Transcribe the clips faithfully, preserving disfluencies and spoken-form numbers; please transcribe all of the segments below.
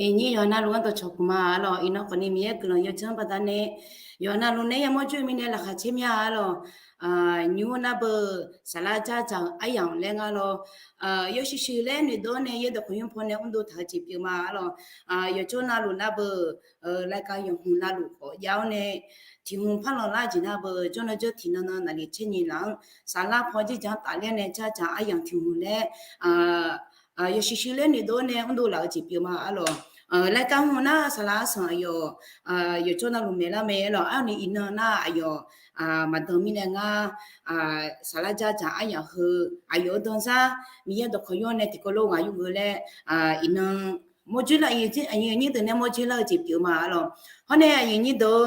Aqnyir yawqha navluf-anr dawqcawq puq ma arlawq. Iqnan khawfni Miqyaer guiqlanq yawdzanr baqdanae, yawqha navluf nae yamawr jawr-eu mirnae laqkhaq caer mya arlawq. Nymr nar beu, saqlar dzardzaq aryamq laer ngar lawr, yawshuif shuif laer noeqdov-awr nae yaerdawq khanqnymr paw nae mrdov taq-eu jeq pyeuf ma arlawq. Yawqjawr navluf nar beu, รายการ yawqhmq navluf khawf jav-awr nae, tiq hmq parlanq lar jeq nar beu, jawrnan jawr tiq nan nan naqliq caer nyiq laf-anr saqlar paw dzerdzaq-anr tafler nae dzardzaq aryamq tiq hmq laer, yawshuif shuif laer noeqdov-awr nae mrdov laf-eu jeq pyeuf ma arlawq. รายการ hmq nar saqlar arsanq aqyawf, yawqjawr navluf maeqlar mae arlawq. Arni iqnan nar aqyawf maqdan mirnae ngar, saqlar dzardzaq aryamq heu, aqyawf-euq danzar Miqyaer dawqkawq yawr nae tiqkawv lof ghaq yurgeuf laer, iqnan mawrjoer lar, aqyuif aqnyir deuq nae mawrjoer lar-eu jeq pyeuf ma arlawq. Hawr nae aqyuif aqnyir deuq,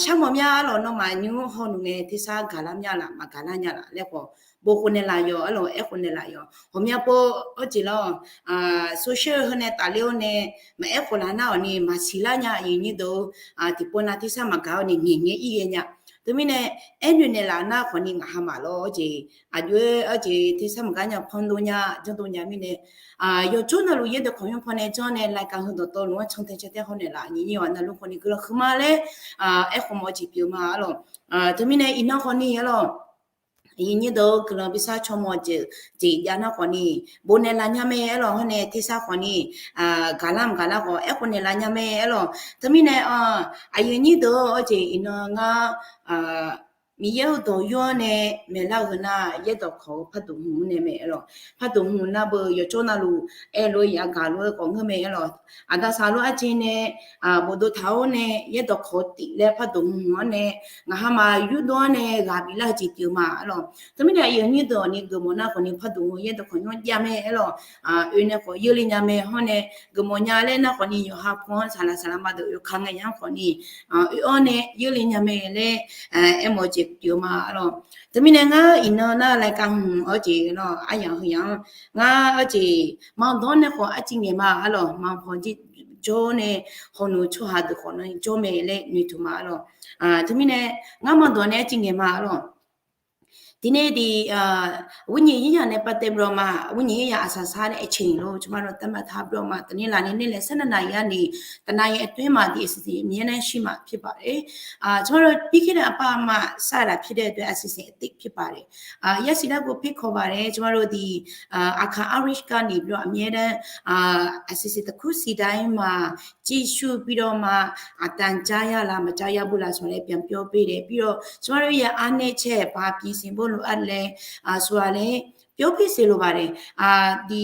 sharmawf mya arlawq. Nawmaf nymr hawluf ngae tersar gaqlar mya laf, maqgaqlar nya laf laer khawf, bof khof naeqlaf yawq arlawq, aerkhof naeqlaf yawq. Ghawqmya pov-awr jeq lawr, social heu nae tafler-awr nae, maqaer khof laf nar-awq ni maqsiq lar nya aqyuif aqnyir deuq, tiqpov nav tersar maqgaq-awr ni ngaeqngae ir ghae nya. Teumirnae, aernoeq naeqlaf nar khawfni ngaq ha maf lawr-awr jeq, aqjox-aer-awr jeq tersar maqgaq nya, panr dov nya, janrdov nya mirnae, yawqjawr navluf yaerdawq khanqnymr paw nae janr nae รายการ heu dawqtawvluf-anr cantae cantae haw naeqlaf aqyuif aqnyir yawqha navluf khawfni guiqlanq huiqma laer, aerkhof mawf-eu jeq pyeuf ma arlawq. Teumirnae iqnan khawfni arlawq, aqyuif aqnyir deuq guiqlanq bi sar caw mawf-eu jeq jav nar khawfni, bof naeqlaf nya mae arlawq. Hawr nae tersar khawfni, gaqlar maqgaqlar khawf aerkhof naeqlaf nya mae arlawq. Teumirnae, aqyuif aqnyir deuq-awr jeq iqnan ngar, Miqyaer-euq dawq yur-awr nae maeqlar-eu heu nar yaerdawq kawq-eu pardoq hmq-anr nae mae arlawq. Pardoq hmq nar beu yawqjawr navluf aerlof-aer yagaq lof-aer khawf ngeur mae arlawq. Aqda saqlof arjeq nae, bofdov taq-awr nae yaerdawq kawq-eu tif laer pardoq hmq-anr nae, ngaq ha maf yurdov-anr nae ghaq biflar-eu jeq pyeuf ma arlawq. Teumirnae aqyuif aqnyir deuq ni geufmawf nar khawfni pardoq hmq yaerdawq khanqnymr jav mae arlawq. Oe nae khawf yeurle nya mae hawr nae, geufmawf nya laer nar khawfni yawqha pu-anr saqlaq saqlaq ma deuq oe ka ngae nya-anr khawfni, oe-awr nae yeurle nya mae laer, aermawf-eu jeq pyeuf ma arlawq. Teumirnae ngar iqnan nar รายการ hmq-awr jeq lawr aryamq heu yamq-anr ngar-awr jeq manqdawq-anr nae khawf arciv ngaeq ma arlawq. Manqpaw jir jawr nae hawluf tsawrhaq deuq khawf nan jawr mae laer noeqtmq ma arlawq. Teumirnae ngar manqdawq nae arciv ngaeq ma arlawq. ဒီနေ့ ဒီ ဝိညာဉ်ရေးရာနဲ့ပတ်သက်ပြီးတော့မှ ဝိညာဉ်ရေးရာအစာစားတဲ့အချိန်လို့ ကျမတို့သတ်မှတ်ထားပြီးတော့မှ တနင်္လာနေ့ နေ့လယ် ဆယ့်နှစ်နာရီကနေ တစ်နာရီအတွင်းမှာ ဒီအစီအစဉ်အမြဲတမ်းရှိမှာဖြစ်ပါတယ်။ အာ၊ ကျမတို့ပြီးခဲ့တဲ့အပတ်မှစတာဖြစ်တဲ့အတွက် အစီအစဉ်အသစ်ဖြစ်ပါတယ်။ အာ၊ ရရှိတာကိုဖိတ်ခေါ်ပါတယ်။ ကျမတို့ဒီ၊ အာ၊ အခါ Irish ကနေပြီးတော့အမြဲတမ်း၊ အာ၊ အစီအစဉ်တစ်ခုစီတိုင်းမှာ ကြည့်ရှုပြီးတော့မှ အသံကြားရလား မကြားရဘူးလားဆိုတာလည်း ပြန်ပြောပေးတယ်။ ပြီးတော့ ကျမတို့ရဲ့အားနည်းချက် ဘာပြင်ဆင်ဖို့လိုအပ်လဲ၊ အာ၊ ဆိုတာလည်း ပြောပေးစေလိုပါတယ်။ အာ၊ ဒီ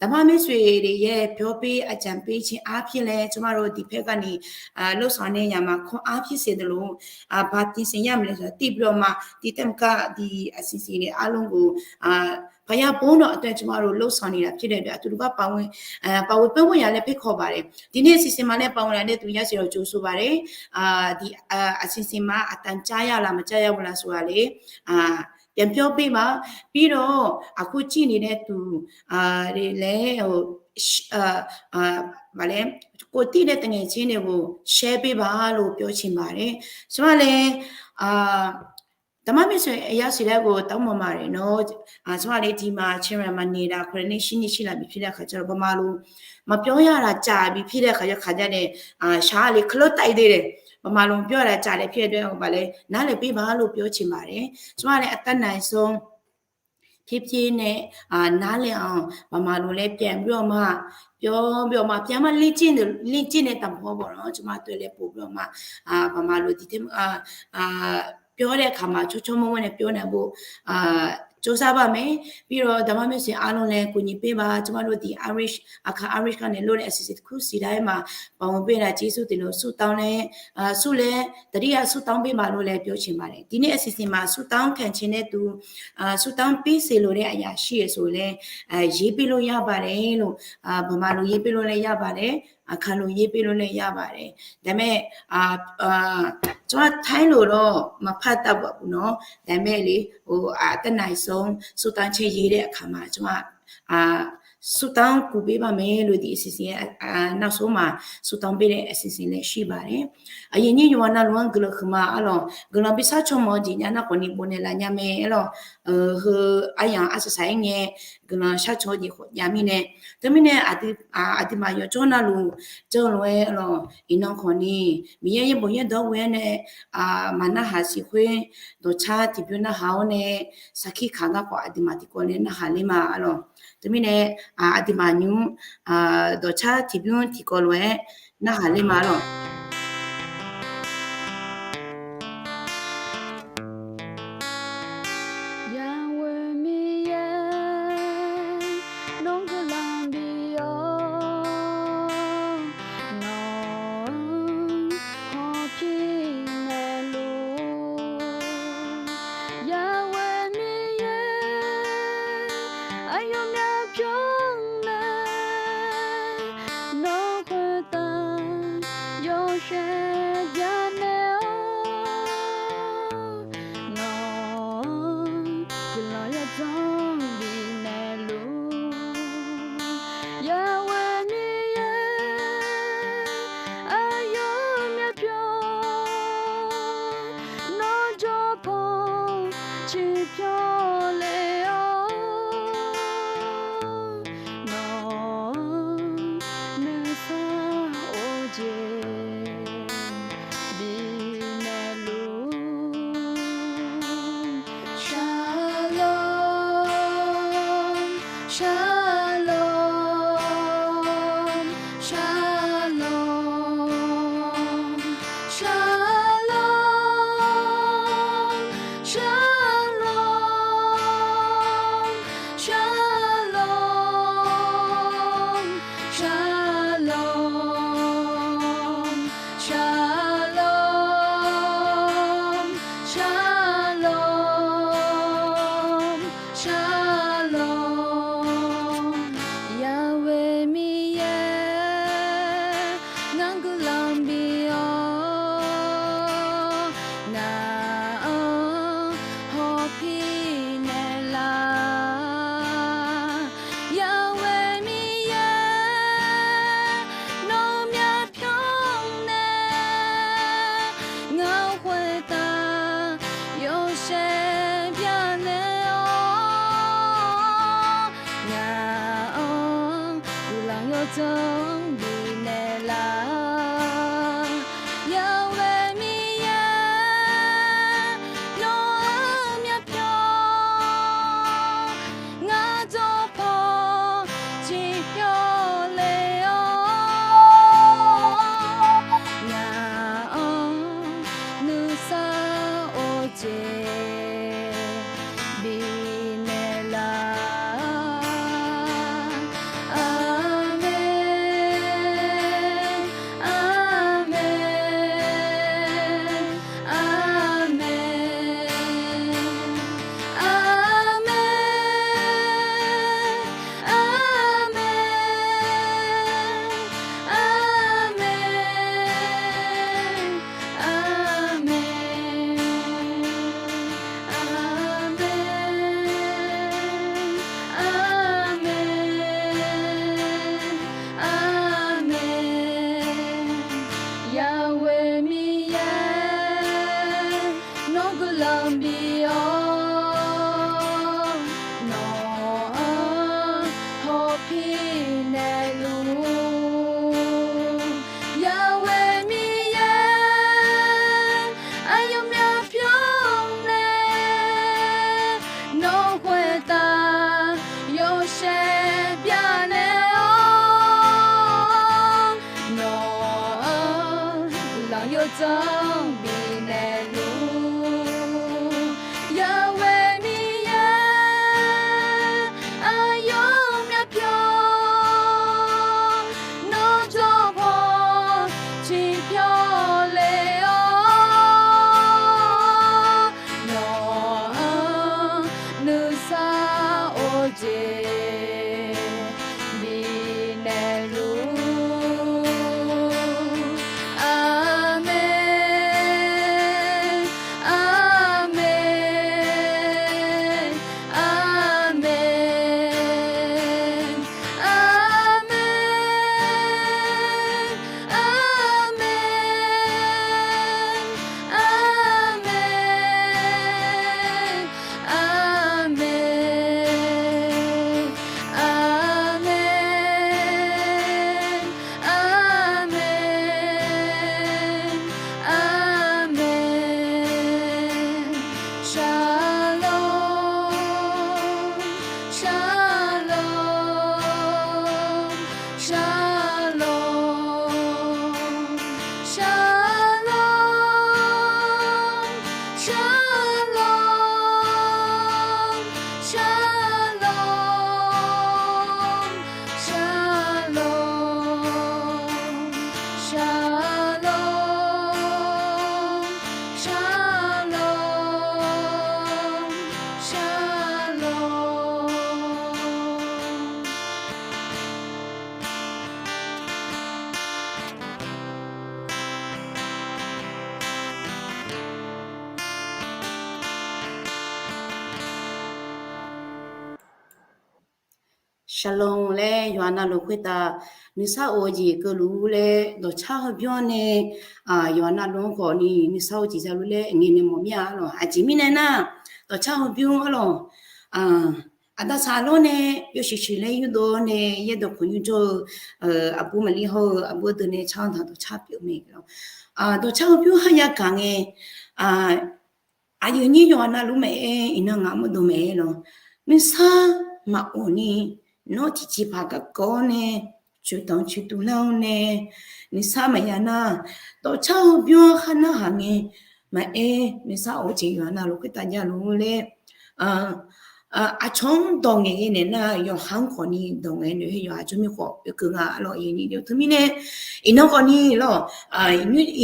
ဓမ္မမိတ်ဆွေတွေရဲ့ ပြောပေးအကြံပေးခြင်းအားဖြင့်လည်း ကျမတို့ဒီဘက်ကနေ၊ အာ၊ လုပ်ဆောင်တဲ့နေရာမှာ ခွန်အားဖြစ်စေသလို၊ အာ၊ ဘာပြင်ဆင်ရမလဲဆိုတာ သိပြီးတော့မှ ဒီထက်မက ဒီအစီအစဉ်တွေအားလုံးကို၊ အာ၊ ဘုရားဘုန်းတော်အတွက် ကျမတို့လုပ်ဆောင်နေတာဖြစ်တဲ့အတွက် အတူတကွပါဝင်၊ အာ၊ ပါဝင်ပူးပေါင်းရန်လည်း ဖိတ်ခေါ်ပါတယ်။ ဒီနေ့အစီအစဉ်မှာလည်း ပါဝင်လာတဲ့သူ ရရှိတော်ကြိုဆိုပါတယ်။ အာ၊ ဒီ၊ အာ၊ အစီအစဉ်မှာ အသံကြားရလား မကြားရဘူးလားဆိုတာလေ၊ အာ၊ ပြန်ပြောပေးပါ။ ပြီးတော့ အခုကြည့်နေတဲ့သူ၊ အာ၊ တွေလည်း၊ ဟို၊ အာ၊ အာ၊ ဗာလဲ၊ ကိုယ်သိတဲ့သူငယ်ချင်းတွေကို share ပေးပါလို့ ပြောချင်ပါတယ်။ ကျမလည်း၊ အာ၊ ဓမ္မမိတ်ဆွေအယောက်စီတိုင်းကို တောင်းပန်ပါတယ်နော်။ အာ၊ ကျမလည်း ဒီမှာ ချင်းရိုင်မှာနေတာ ခုနစ်နှစ် ရှစ်နှစ် ရှိလာပြီဖြစ်တဲ့အခါကျတော့ ဗမာလိုမပြောရတာကြာပြီဖြစ်တဲ့အခါကျတော့၊ အာ၊ ရှားလေ ခလုတ်တိုက်သေးတယ်။ ဗမာလိုမပြောရတာကြာတယ်ဖြစ်တဲ့အတွက် ဗာလဲ၊ နားလည်ပေးပါလို့ ပြောချင်ပါတယ်။ ကျမလည်း အတတ်နိုင်ဆုံး ဖြည်းဖြည်းနဲ့၊ အာ၊ နားလည်အောင် ဗမာလိုလည်း ပြန်ပြီးတော့မှ ပြောပြီးတော့မှ ပြန်မှ လေ့ကျင့်တယ်၊ လေ့ကျင့်တဲ့သဘောပေါ့နော်။ ကျမအတွက်လည်း ပို့ပြီးတော့မှ၊ အာ၊ ဗမာလို ဒီထက်၊ အာ၊ အာ၊ ပြောတဲ့အခါမှာ ချောချောမောမောနဲ့ ပြောနိုင်ဖို့၊ အာ၊ ကြိုးစားပါမယ်။ ပြီးတော့ ဓမ္မမိတ်ဆွေအားလုံးလည်း ကူညီပေးပါ။ ကျမတို့ ဒီ Irish အခါ Irish ကနေလုပ်တဲ့ အစီအစဉ်တစ်ခုစီတိုင်းမှာ ပါဝင်ပေးတာ ကျေးဇူးတင်လို့ ဆုတောင်းလည်း၊ အာ၊ ဆုလည်း တတိယဆုတောင်းပေးပါလို့လည်း ပြောချင်ပါတယ်။ ဒီနေ့အစီအစဉ်မှာ ဆုတောင်းခံချင်တဲ့သူ၊ အာ၊ ဆုတောင်းပေးစေလိုတဲ့အရာရှိရဆိုရင်လည်း၊ အာ၊ ရေးပေးလို့ရပါတယ်လို့၊ အာ၊ ဗမာလိုရေးပေးလို့လည်းရပါတယ်။ အခါလိုရေးပေးလို့လည်းရပါတယ်။ ဒါပေမဲ့၊ အာ၊ အာ၊ ကျွန်မထိုင်းလိုတော့ မဖတ်တတ်ပါဘူးနော်။ ဒါပေမဲ့လေ၊ ဟို၊ အာ၊ အတတ်နိုင်ဆုံး ဆုတောင်းချက်ရေးတဲ့အခါမှာ ကျွန်မ၊ အာ၊ Suqtaf-anr kuv ber ba mae lof-aer siqsiq-aer, nar sor ma, suqtaf-anr ber nae siqsiq laer shir baq-aer. Aqyuif nyir yawqghaq navluf-anr guiqlanq huiqma arlawq. Guiqlanq bi shar caw mawf-eu jeq nya nar khawfni bofnaeq laf nya mae arlawq. Heu aryamq arsaq saq-aer ngae, guiqlanq shar caw-eu jeq khawf jav mirnae. Teumirnae aqduimaf yawqjawr navluf jan lof-aer arlawq, iqnan khawfni Miqyaer yaerbof yaerdawq ghoe-aer nae, maq narhaq siq khoer, dawqcar tiqbymr narhaq-awr nae, sarkir kaq gar khawf aqduimaf tiqkawv nae narhaq ler ma arlawq. Teumirnae aqduimaf nymr dawqcar tiqbymr tiqkawv lof-aer narhaq ler ma arlawq. Yaghoe Miqyaer, nawr guiqlanq bif-awr, nawq-anr hawpir naeqluf. Yaghoe Miqyaer, aqyawfmaf pyawr nae, nawq khoertav yawshaef byanaeq-awr, nawq-anr guiqlanq yawdzanr bifnaeq luf. Yaghoe Miqyaer, aqyawfmaf pyawr, nawr jawr paw ciqpyawr le-awr, nawq-anr nuisar of jeq bifnaeq luf. Shalom, shalom, shalom, shalom, shalom, shalom, shalom, shalom, shalom, shalom. Yaghoe Miqyaer, ngar guiqlanq bif-awr, ngaq-anr hawpir naeqlaf. Yaghoe Miqyaer, nawr myavpyawr nae, ngaq khoertav yawshaef byanaeq-awr, ngaq-anr guiqlanq yawdzanr bifnaeq laf. Yaghoe Miqyaer, nawr-anr myavpyawr, ngaq jawr paw ciqpyawr le-awr, ngaq-anr nuisar of jeq bifnaeq laf. Aqmeq, aqmeq, aqmeq, aqmeq, aqmeq, aqmeq, aqmeq, aqmeq, aqmeq, aqmeq. Yaghoe Miqyaer, nawr guiqlanq bif-awr, nawq-anr hawpir naeqluf. Yaghoe Miqyaer, aqyawf myavpyawr nae, nawq khoertav yawshaef byanaeq-awr, nawq-anr guiqlanq yawdzanr bifnaeq luf. Yaghoe Miqyaer, aqyawf myavpyawr, nawr jawr paw ciqpyawr le-awr, nawq-anr nuisar of jeq bifnaeq luf. Aqmeq. Shalom laer yawqha navluf khoertav nuisar of-eu jeq keuvluf-ur laer dawqcar heubymr nae yawqha navluf-anr khawf ni nuisar of jeq javluf laer ngaeqnaeq mawf mir-a lawq. Aqjeq mirnae nar, dawqcar heubymr arlawq, aqda saqlawr nae yawshuif shuif laer yurdov-awr nae yaerdawq khanqyur jawr-eu aqbur maqlir hawr-eu aqbur deuq nae car-anr daq dawqcar pyeuf-eu mae lawq. Dawqcar heubymr har yagaq ngae, aqyuif nyir yawqha navluf maqaer, iqnan ngaq mawrdov maqaer lawq. Nuisar maqof ni, nawr tiqjeqpaq garkawv-awr nae, coeqdanq coeqtuv lar-awr nae, nuisar maqya nar, dawqcar heubymr-anr khar narhaq ngae maqaer, nuisar of-eu jeq yawqha navluf khoertav javluf-ur laer, aqcawq-anr dawq ngaeqghae naeq nar, yawqha-anr khawf ni dawq ngaeq naeq-aer yawqha jawr mir khawf oekeuv nga lawq. Teumirnae iqnan khawf ni lawq,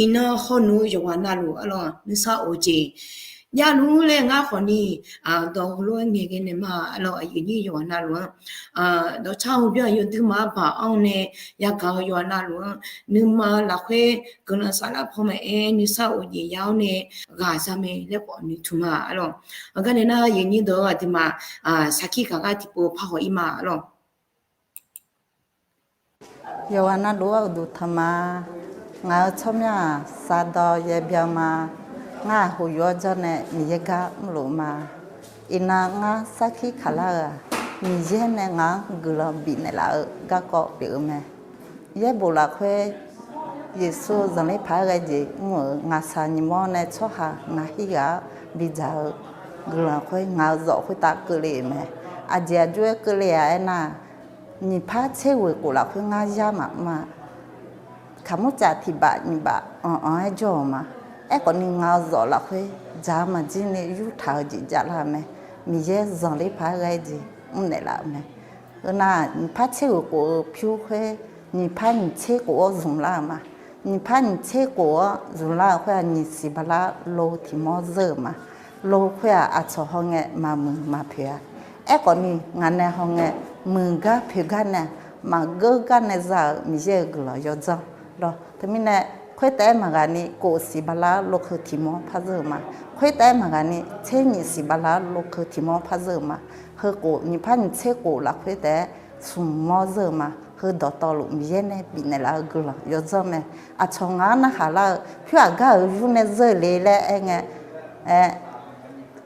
iqnan hawnuv-eu yawqghaq navluf arlawq nuisar of-eu jeq javluf-ur laer ngar khawf ni dawq heulof-aer ngaeqghae naeq ma lawq. Aqyuif nyir yawqghaq navluf-anr dawqcar heubymr-aq yawduima arbaq anr-eu nae yagaq-eu yawqghaq navluf-anr nuima lafkhoer guiqlanq saflar paw maqaer nuisar of jeq ya-awr nae ghaq za mae laer khawf noeqtmq ma lawq. Aqgar nae nar aqyuif nyir deuq-anr aqduimaf sarkir kaq gar tiqpov parhaw ir ma lawq. Yawqghaq navluf-anr uqduq tanq ma. Ngaq-euq tsawrmyanr-aq, Sardawq Yaerbyan ma. Ngar-aq, hoqyof-awr janr nae Miqyaer gar mrluf ma. Iqnan ngar sarkir kaq lar-eu-aq, Miqyaer nae ngaq-anr guiqlanq bifnaeq laf-eu garkawv pyeuf-eu mae. Yaerbof lafkhoer Yeqsur zanqler paq-aer ghae jeq mr-euq ngaqshaq nyiq mawr nae tsawrhaq ngaq hirghaq-anr bidzaq-eu guiqlanq khoer ngaq-euq zawf khoertav keuvle-euq mae. Aqjeq aqjox-aer keuvle-a aernar, nyiq par tser ghoeq khof lafkhoer ngar yar maqmr-a. Kaqmurtsaf tiq baf nyiq baf anq-anq-aer jawr-euq ma. Aerkhawf ni ngaq-euq zawf lafkhoer dzaq-eu maqjir ni yurtaq-eu jeq javlar-eu mae. Miqyaer zanqler paq-aer ghae jeq mrnaeq laf-eu mae. Heu nar, nyiq par tser ghoeq khof-eu pyur khoer, nyiq par nyiq tser khof-awr zmqlar-eu ma. Nyiq par nyiq tser khof-awr zmqlar-eu khoer-aq, nyiq siq bala lo tiq mawr zeur-euq ma. Lo khoer-aq, aqcawq hawngae maqmuiq maqpoeq-a. Aerkhawf ni ngaq nae hawngae muiq gar poeq gar nae, maqgeur gar nae za-euq Miqyaer-euq guiqlanq yawdzanr lawr. Teumirnae khoertaef-aer maqghaq ni kof siq bala lo keuv tiq mawr par zeur-euq ma. Khoertaef-aer maqghaq ni tser nyiq siq bala lo keuv tiq mawr par zeur-euq ma. Heu khof nyiq par nyiq tser khof lafkhoer taef-aer smq mawr zeur-euq ma. Heu dawqtawvluf Miqyaer nae bifnaeq laf-eu guiqlanq yawdzanr mae. Aqcawq ngaq-anr narhaq lar-eu, pyur aqgar-euq yur nae zeur le laer aerngae, aer,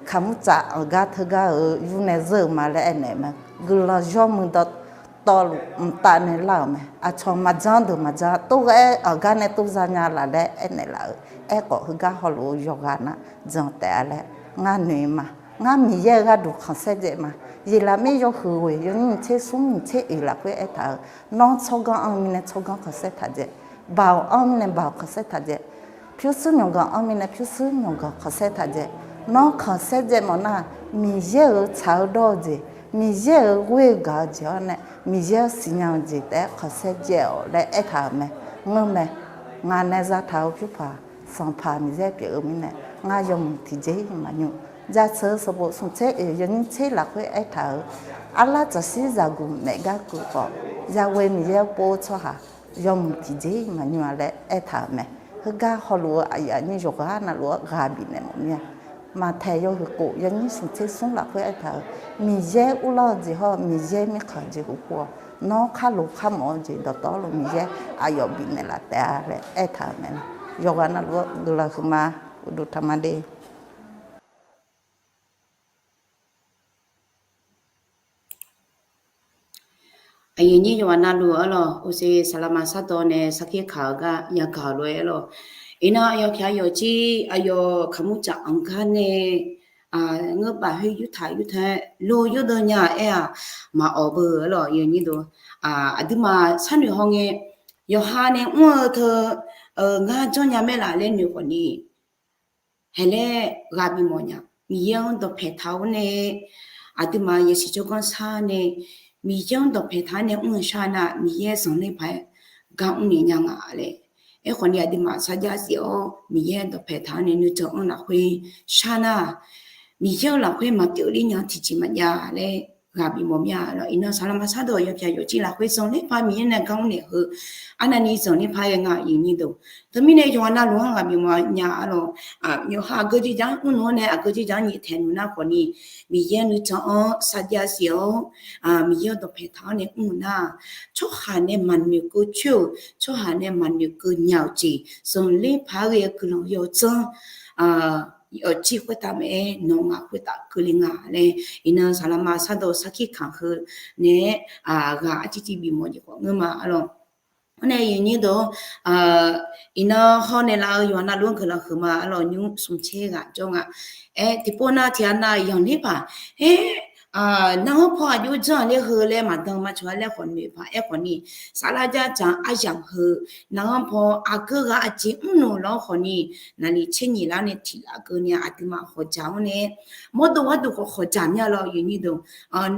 kaqmurtsaf aqgar teugar-euq yur nae zeur-euq ma laer aernaeq-eu mae. Guiqlanq yawmuiq dawqtawvluf mqtav nae lar-euq mae. Aqcawq maqjan deuq maqjan tov ghae-aer aqgar nae tov za nya laf laer aernaeq laf-euq. Aerkhawf heugar hawluf-eu yawqghaq nar jan taef-a laer ngar noeq ma. Ngar Miqyaer-euq gharduq khanqsaer dzae ma. Yeqlaqmir yawhuiq ghoeq yawnyir nyiq tser smr nyiq tser oeq lafkhoer aertaq-euq, nawr tsawrganr anr-eu mirnae tsawrganr khanqsaer taq dzae, baoq anr-eu mirnae baoq khanqsaer taq dzae, pyurshuir myawqganq anr-eu mirnae pyurshuir myawqganq khanqsaer taq dzae. Nawr khanqsaer dzae mawf nar, Miqyaer-euq tsaq-eu dawr-eu jeq, Miqyaer-euq ghoer-eu gaq-eu jeq-awr nae Miqyaer-anr siqnya-eu jeq taef-aer khanqsaer dzae-awq laer aertaq-euq mae. Ngeur mae. Ngaq nae zataq-eu pyur paq Sanqpaq Miqyaer pyeuf-eu mirnae, ngar yawmuiq tiqjeq-iq maqnymr. Jaceuq-eu sanqbof smq tser oeq yawnyir tser lafkhoer aertaq-euq, arlar tsaqshir zaqguq maef gar keuv khawf, yaghoe Miqyaer pov-eu tsawrhaq yawmuiq tiqjeq-iq maqnymr-a laer aertaq-euq mae. Heugar hawluf-eu aqyuif aqnyir yawqghaq navluf-anr ghaq bifnaeq mawf mir-a. Maqtaeq yawhuiq khof yawnyir smq tser smr lafkhoer aertaq-euq, Miqyaer uvlanr-eu jeq hawr-eu Miqyaer mirkhanq jeqhuq pov-awq. Nawr khar loq khar mawf-eu jeq dawqtawvluf Miqyaer aqyawf bifnaeq laf taef-a laer aertaq-euq mae. Yawqghaq navluf-anr guiqlanq huiqma uqduq taqma de. Aqyuif nyir yawqghaq navluf arlawq, uqseq saqlaqma sardawq nae sarkir kaq-eu gar yagaq-euq lof-aer arlawq. Iqnan aqyawf pyaq yawf jir aqyawf kaqmur caf anq gar nae ngeur baf khoer yurtaq yurtaq-aer lo yurdov nya-aer-aq, maqawq beu arlawq. Aqduimaf sharnoeq hawngae, yawqha nae mr-eu teu ngar janrnya maer laf laer noeq khawf ni, haeq laer ghaq bif mawf nya. Miqyaer-anr dawqpaeq taq-awr nae, aqduimaf yasiq jawrganr shar nae, Miqyaer-anr dawqpaeq taq-awr nae mr-eu shar nar, Miqyaer zanqler paq-aer gar mrnaeq nya nga laer. Aerkhawf ni aqduimaf sarjax zif-awr Miqyaer dawqpaeq taq-awr nae nuijan anr lafkhoer shar nar, Miqyaer-euq lafkhoer maqpyeuf ler nya tiqjeq maqjav laer ghaq bif mawf mir-a lawq. Iqnan saqlaqma shardawq yawpyaq yawfcif lafkhoer zanqler paq Miqyaer nae gar mr naeq heu, arnavni zanqler paq ghae nga aqyuif nyir deuq. Teumirnae yawqha navluf-anr ghaq bif mawf nya-a lawq. Yawqha aqgeu jeqjaq-anr mrluf-anr nae aqgeu jeqjaq-anr nyiq taeq nmr nar khawfni, Miqyaer nuijan-anr sarjav siq-awr, Miqyaer-anr dawqpae taq-awr nae mrluf nar, tsawrhaq nae maqnoeq keuv coer-euq, tsawrhaq nae maqnoeq keuv nya-euq jeq zanqler paq ghae-eu guiqlanq yawdzanr yawfcif khoertav mae-aer nawq ngaq khoertav keuvle nga laer, iqnan saqlaqma shardawq sarkir kanq heu nae-aer, ghaq arciv civ bif mawf jeq khawf ngeur ma-a lawq. Hawr nae aqyuif nyir deuq-or, iqnan hawnaeq laf-eu yawqha navluf-anr guiqlanq huiqma-a lawq. Nymr smq caer ghaq jawr nga. Aer tiqpov nav tiq ghaq nav yanqler paq, aer, nar-anr paw aqjox janr-a ler heu laer maqdan maqcawq-a laer khawf noeq paq aerkhawfni, saflar jardzaq aryamq heu, nar-anr paw aqgeu ghaq aqjeq mrluf lawr khawfni, naqli tser nyiq lar-awr nae tiq lar keuvni aqduimaf hawqdzaq-anr nae, mawrdo gharduq khawf hawqdzaq mir-a lawq aqyuif nyir deuq.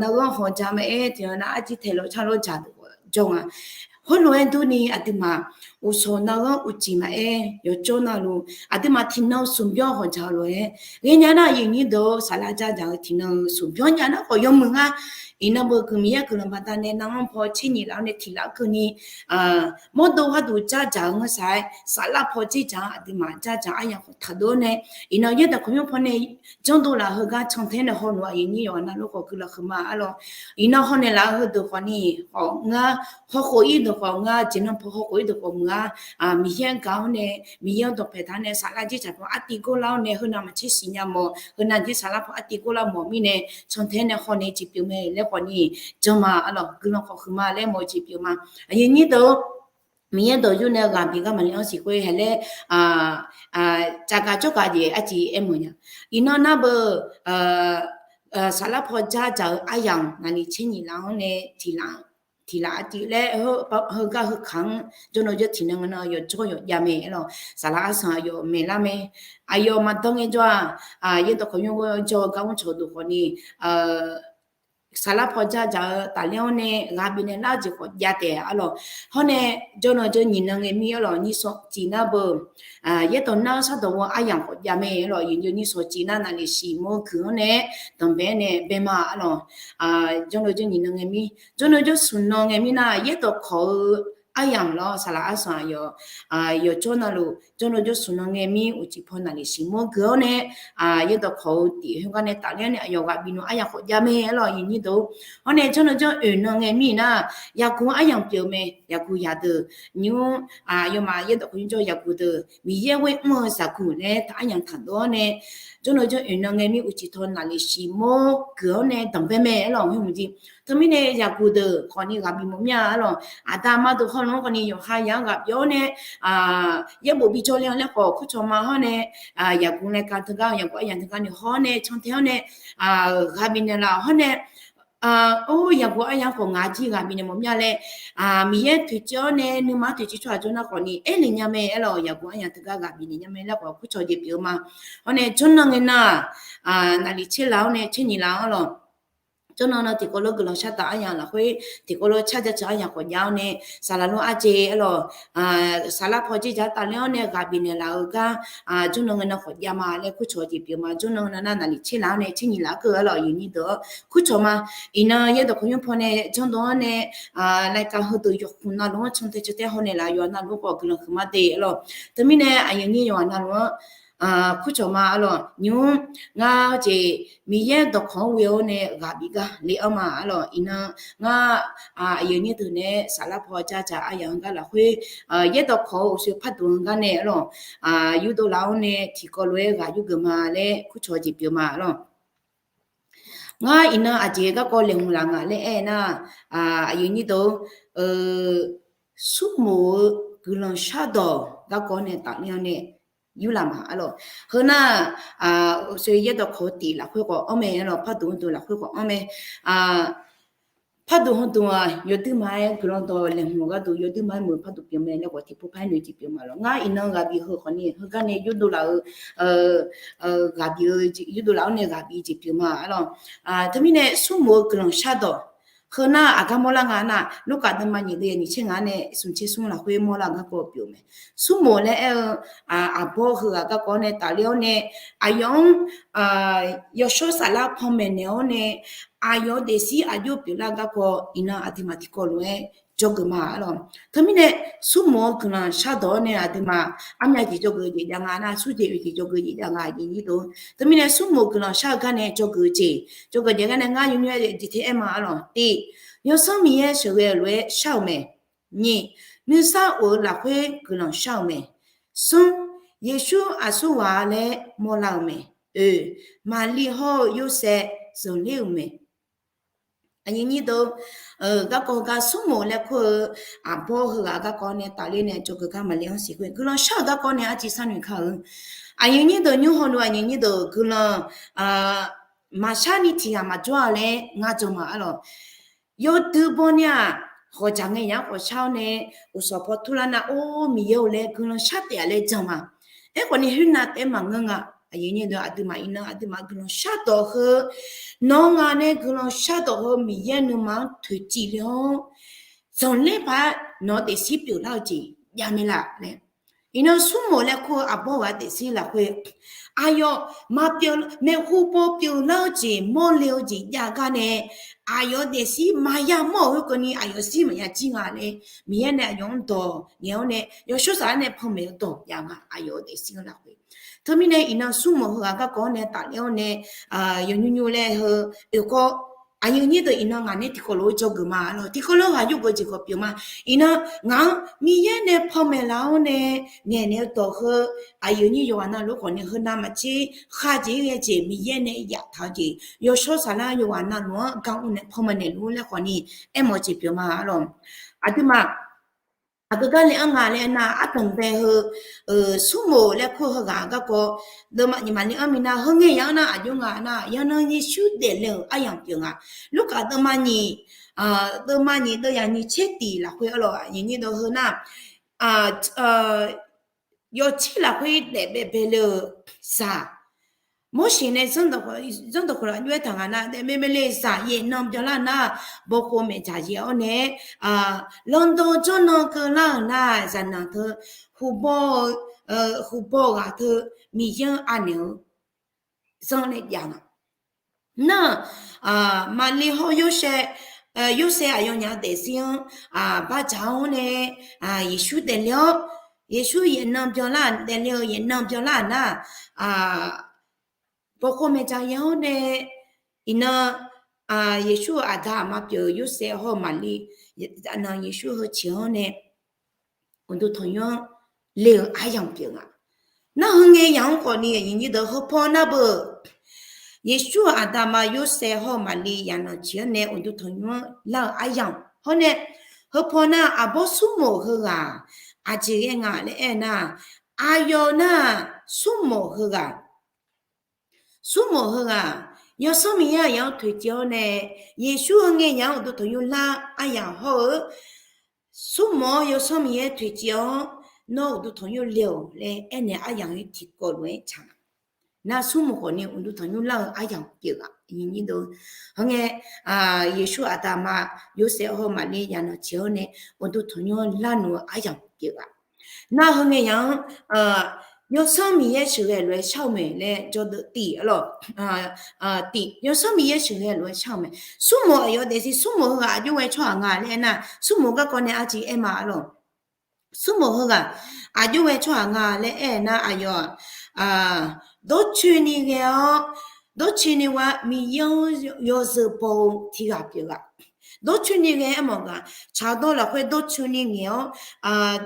Nar-anr hawqdzaq maqaer tiq ghaq nav arciv taeq lawr car lawr dzaq deuq khawf jawr nga. Khoerlof-aer durni aqduimaf uqshawq nar-anr uqcif maqaer yawqjawr navluf aqduimaf tiqnan-eu smq byanr hawqdzaq-eu lof-aer ghaenya nar aqyuif nyir deuq-or, saflar jardzaq-eu tiqnan-eu smq byanr nya nar khawf yawmuiq nga. Iqnan beuq guiq Miqyaer guiqlanq baqdanae nar-anr paw tser nyiq lar-awr nae tiq lar keuvni, mawrdo gharduq jardzaq-eu ngeur saq-aer saflar paw dzerdzaq-anr aqduimaf jardzaq aryamq khawf taqdov-awr nae, iqnan yaerdawq kawqnymr paw nae janrdov laf heugar cantae nae hawluf aqyuif nyir yawqha navluf khawf guiqlanq huiqma-a lawq. Iqnan hawnaeq laf-eu heudeuq khawfni, khawf ngar hawkhof ir deuq khawf ngar jeqnan paw hawkhof ir deuq khawf muiq-a. Miqyaer-anr gaq-awr nae, Miqyaer-anr dawqpae taq-awr nae saflar dzerdzaq paw artiv gor lar-awr nae heunav maqtser siqnya mawf, heunav jeq saflar paw artiv gor lar mawf mirnae, cantae nae hawnaeq jeq pyeuf mae laer khawfni, janma-a lawq, guiqlanq khawf huiqma laer mawf jeq pyeuf ma. Aqyuif nyir deuq-or, Miqyaer dawq yur nae ghaq bif gar maqle-anr siq khoer hae laer, tsafgaq jawrgaq jeq arciv aer meuq nya. Iqnan nar beuq, saflar paw jardzaq-eu aryamq naqli tser nyiq lar-anr nae tiq lar, tiq lar artiv laer heugar heukaq-anr jawrnan jawr tiqnan ngeur nar yawqjawr yawqjav mae-aer lawq. Saflar arsanq aqyawf maeqlar mae. Aqyawf maqdan ngae jawr-aq, yaerdawq kawqnymr jawr-eu gar mr cawq deuq khawfni, saflar paw jardzaq-eu tafler-anr nae ghaq bifnaeq lar-eu jeq khawf jav taef-a lawq. Hawr nae jawrnan jawr nyiq nan ngae mir-a lawq, nyir shawq cif nar beuq, yaerdawq nar-eu shardawq ghoe aryamq khawf jav mae-a lawq. Yawqnan nyir shawq cif nar naqli siq mawr guiq-anr nae danqbae nae bae ma-a lawq. Jawrnan jawr nyiq nan ngae mir, jawrnan jawr smq nan ngae mir nar yaerdawq kawq-eu aryamq lawr saflar arsanq aqyawf, yawqjawr navluf jawrnan jawr smq nan ngae mir uqcif paw naqli siq mawr guiq-anr nae, yaerdawq kawq-eu tif khoergar nae tafler-anr nae aqyawf ghaq bif nmr aryamq khawf jav mae-a lawq aqyuif nyir deuq. Hawr nae jawrnan jawr oeq nan ngae mir nar, yaqguq aryamq pyeuf mae, yaqguq yaq deuq nymr, aqyawfmaf yaerdawq kawqnymr jawr yaqguq deuq Miqyaer ghoer mr-eu zaqguq laer taq aryamq taqdov-awr nae, jawrnan jawr oeq nan ngae mir uqcif paw naqli siq mawr guiq-anr nae danqbae mae-a lawq. Khoer mqjir, teumirnae yaqguq deuq khawfni ghaq bif mawf mir-a-a lawq. Aqda aqma deuq hawluf-anr khawfni yawqha yaq-anr ghaq bif-awr nae, yaerbof bijawr le-anr laer khawf kurcawq ma hawr nae, yaqguq nae ka teugar yaqguq aryamq teugar ni hawr nae cantae-awr nae, ghaq bifnaeq laf hawr nae, or yaqguq aryamq khawf ngaq jir ghaq bifnaeq mawf mir-a laer, Miqyaer toeqciv-awr nae nuima toeqciv tsawrhaq jawr nar khawfni aernaeq nya mae-a lawq. Yaqguq aryamq teugar ghaq bifnaeq nya mae laer khawf kurcawq jeq pyeuf-eu ma. Hawr nae jawrnan ngae nar, naqli tser laf-awr nae tser nyiq laf-anr lawq. Jawrnan nan tiqkawv lof guiqlanq shardawq aryamq lafkhoer tiqkawv lof carjaceuq aryamq khawf jav-awr nae, saflar lof arjeq-a lawq, saflar paw dzerdzaq tafler-awr nae ghaq bifnaeq laf-eu gar, jawrnan ngae nan khawf jav ma laer kurcawq jeq pyeuf ma. Jawrnan nan nar naqli tser laf-awr nae tser nyiq laf keuv-a lawq aqyuif nyir deuq-awr kurcawq ma. Iqnan yaerdawq kawqnymr paw nae janrdov-awr nae, laeqkaq heudeuq yawqkhmq navluf-anr cantae cantae hawnaeq laf yawqha navluf khawf guiqlanq huiqma de-a lawq. Teumirnae aqyuif nyir yawqha navluf-anr kurcawq ma-a lawq. Nymr ngar jeq Miqyaer dawqkawq-anr ghoe-awr nae ghaq bif gar le-anr ma-a lawq. Iqnan ngar aqyuif nyir deuq nae saflar paw dzardzaq aryamq-anr gar lafkhoer, yaerdawq kawq-eu uqshoe parduq-anr gar nae-a lawq, yurdov laf-awr nae tiqkawv lof-aer ghaq yurgeuf ma laer kurcawq jeq pyeuf ma-a lawq. Ngar iqnan aqjeq garkawv laeqhmq laf nga laer aernar, aqyuif nyir deuq-or, smrmuiq-eu guiqlanq shardawq garkawv nae tafler-awr nae yurlaf ma-a lawq. Heunar, uqshoe yaerdawq kawq-eu tif lafkhoer khawf anr mae-a lawq, parduq-anr deuq lafkhoer khawf anr mae. Parduq hawduq-aq yawduima-aer guiqlanq dawq laeqhmq gharduq yawduima-aer muiq parduq pyeuf mae laer khawf tiqpov par-aer noeq jeq pyeuf ma lawq. Ngar iqnan ghaq bif heu khawfni heugar nae yurdov laf-eu, ghaq bif-eu yurdov laf-awr nae ghaq bif jeq pyeuf ma-a lawq. Teumirnae smrmuiq-eu guiqlanq shardawq Heu nar aqgar mawrlar nga nar, Lurkaf deuvma nyiq deuv nyiq tser ngaq nae smq tser smr lafkhoer mawrlar-eu garkawv pyeuf-eu mae. Smrmoq laer aer-eu aqbawr heughaq garkawv nae tafler-awr nae, aqyawf-anr yawshawr saflar panmaeq naeq-awr nae, aqyawf-eu daefzir aqjox pyeuflar-eu garkawv iqnan aqduimaf tiqkawv lof-aer dzawgeuf ma arlawq. Teumirnae smrmoq-eu guiqlanq shardawq-awr nae aqduimaf armyav jeq dzawgeuf jeq jav nga nar, smrjeq oeq jeq dzawgeuf jeq jav nga aqyuif aqnyir deuq. Teumirnae smrmoq guiqlanq shar-eu gar nae dzawgeuf jeq, dzawgeuf jeq gar nae ngar nymrnymr-aer jeq tae aer ma arlawq. Tiq, Yawsanr Miqyaer sheuqghae-eu lof-aer shar-euq mae. Nyiq, nuisar of-eu lafkhoer guiqlanq shar-euq mae. Smr, Yeqsur aqsurghaq laer mawrlar-euq mae. Oeq, Maqli hawr-eu Yorsaev zanqler-euq mae. Aqyuif aqnyir deuq, garkawv gar smrmoq laer kur-eu aqbawr heughaq garkawv nae tafler nae dzawgeuf gar maqle-anr siq khoer guiqlanq shar-euq garkawv nae arciv sharnoeq ka-eu. Aqyuif aqnyir deuq nymr hawluf aqyuif aqnyir deuq guiqlanq maqshar ni tiq ghaq maqjawr-a laer ngar jan ma arlawq. Yawdui baw ni-aq, hawqjaq ngae yaq-anr khawf shar-awr nae, uqsawq paw turlar nar, or Miqyaer-or laer guiqlanq shar taef-a laer jan ma. Aerkhawf ni khoernav taef-aer maqngeur nga. Aqyuif aqnyir deuq aqduimaf iqnan aqduimaf guiqlanq shardawq heu, nawq-eu ngaq nae guiqlanq shardawq heu Miqyaer nuima-anr toeqciv le-awr, zanqler paq-aer nawq-eu daefzir pyeuflar-eu jeq jav mae laf laer. Iqnan smrmoq laer kur-eu aqbawr ghaq daefzir lafkhoer, aqyawf maqpyeuf, maeqhu paw pyeuflar-eu jeq mawrle-eu jeq jav gar nae, aqyawf daefzir maqya mawr-euq khoerkeuvni aqyawf zir maqya jir nga nae, Miqyaer nae aqyawf-anr dawq ngaeq-awr nae yawshawr saflar nae panmaeq-eu dawq jav nga aqyawf-eu daefzir-eu lafkhoer. Teumirnae iqnan smrmoq heughaq garkawv-anr nae tafler-awr nae, yawnymr nymr laer heu oeq kawv, aqyuif aqnyir deuq iqnan ngaq nae tiqkawv lof-aer dzawgeuf ma arlawq. Tiqkawv lof-aer ghaq yurgeuf jeq khawf pyeuf ma. Iqnan ngaq-anr Miqyaer nae panmaeq laf-awr nae ngaeqnaeq-eu dawq heu, aqyuif aqnyir yawqghaq navluf khawf ni heu navmaqtser khar jeq-ir ghae jeq Miqyaer nae yaftaq-eu jeq yawshawr saflar yawqghaq navluf-anr gar mr nae panmaeq naeqluf laer khawf ni aermawf-eu jeq pyeuf ma arlawq. Aqduimaf aqgeu gar le-anr nga laer aernar, ardanqbae heu smrmoq laer kur-eu heughaq garkawv, deuvma nyiq maqle-anr minav heu ngae yaq-anr nar aqjox nga nar, yawqnan Yeqsur daefle-euq aryamq pyeuf nga. Lurkaf deuvma nyiq, deuvma nyiq deuv yaq nyiq tser tiq lafkhoer arlawq, aqyuif aqnyir deuq heu nar, yawtser lafkhoer daef baebae le-eu zaq, Morseq nae zanrdawq khoerlof-aer jov-aer taq nga nar, daef baebae le zaq yaefnan byanlar nar, bawkhov maeqdzaq yaef-awr nae, landan janrnan keuvlar-euq nar, zaqnanq teu, huqbaw, huqbaw ghaq teu, Miqyaer-anr anaeq-eu zanr laer jav nga. Nar, Maqli hawr Yorsaev, Yorsaev aqyawfnyaf-eu daefzir-anr bardzaq-awr nae, Yeqsur daefle-awr, Yeqsur yaefnan byanlar, daefle-eu yaefnan byanlar nar, bawkhov maeqdzaq yaef-awr nae, iqnan, Yeqsur-euq aqda aqma pyeuf-eu Yorsaev hawr-eu Maqli, aqnan Yeqsur heu ciq-awr nae, uqduq tanqnymr-anr le-eu aryamq pyeuf nga. Nar heu ngae yaq-anr khawf ni aqyuif aqnyir deuq heu paw nar beu, Yeqsur-euq aqda aqma Yorsaev hawr-eu Maqli yaqnanq ciq-awr nae uqduq tanqnymr-anr lar-eu aryamq hawr nae, heu paw nar aqbawr smrmoq heughaq aqjeq ghae nga laer aernar, aqyawf nar smrmoq heughaq Smrmoq heughaq, Yawsanr Miqyaer aqyawf-anr toeqciv-awr nae, Yeqsur heu ngae yaq-anr uqduq tanqnymr lar aryamq hawr-eu, smrmoq-awr Yawsanr Miqyaer toeqciv-awr, nawr uqduq tanqnymr le-awq laer aernaeq aryamq-aer tiqkawv lof-aer tsaq nga. Nar smrmoq khawf ni uqduq tanqnymr lar-eu aryamq pyeuf-aq. Heu ngae, Yeqsur aqda aqma Yorsaev hawr-eu Maqli yaqnanq ciq-awr nae uqduq tanqnymr larnoeq-eu aryamq pyeuf-aq. Nar heu ngae yaq-anr, Yawsanr Miqyaer sheuqghae lof-aer shar-eu mae laer jawrdeuv tiq arlawq. Tiq, Yawsanr Miqyaer sheuqghae lof-aer shar-eu mae. Smrmoq aqyawf daefzir smrmoq heughaq aqjox ghae tsawrhaq nga laer aernar, smrmoq garkawv nae arciv aer ma arlawq. Smrmoq heughaq aqjox ghae tsawrhaq nga laer aernar aqyawf, dawrcoeni ghae-awr, dawrcoeni wa Miqyaer-anr yawzeu baw-eu tiq ghaq pyeuf-aq. Dawrcoeni ghae aermawf ghaq, tsaqdawr lafkhoer dawrcoeni ngaeq-awr,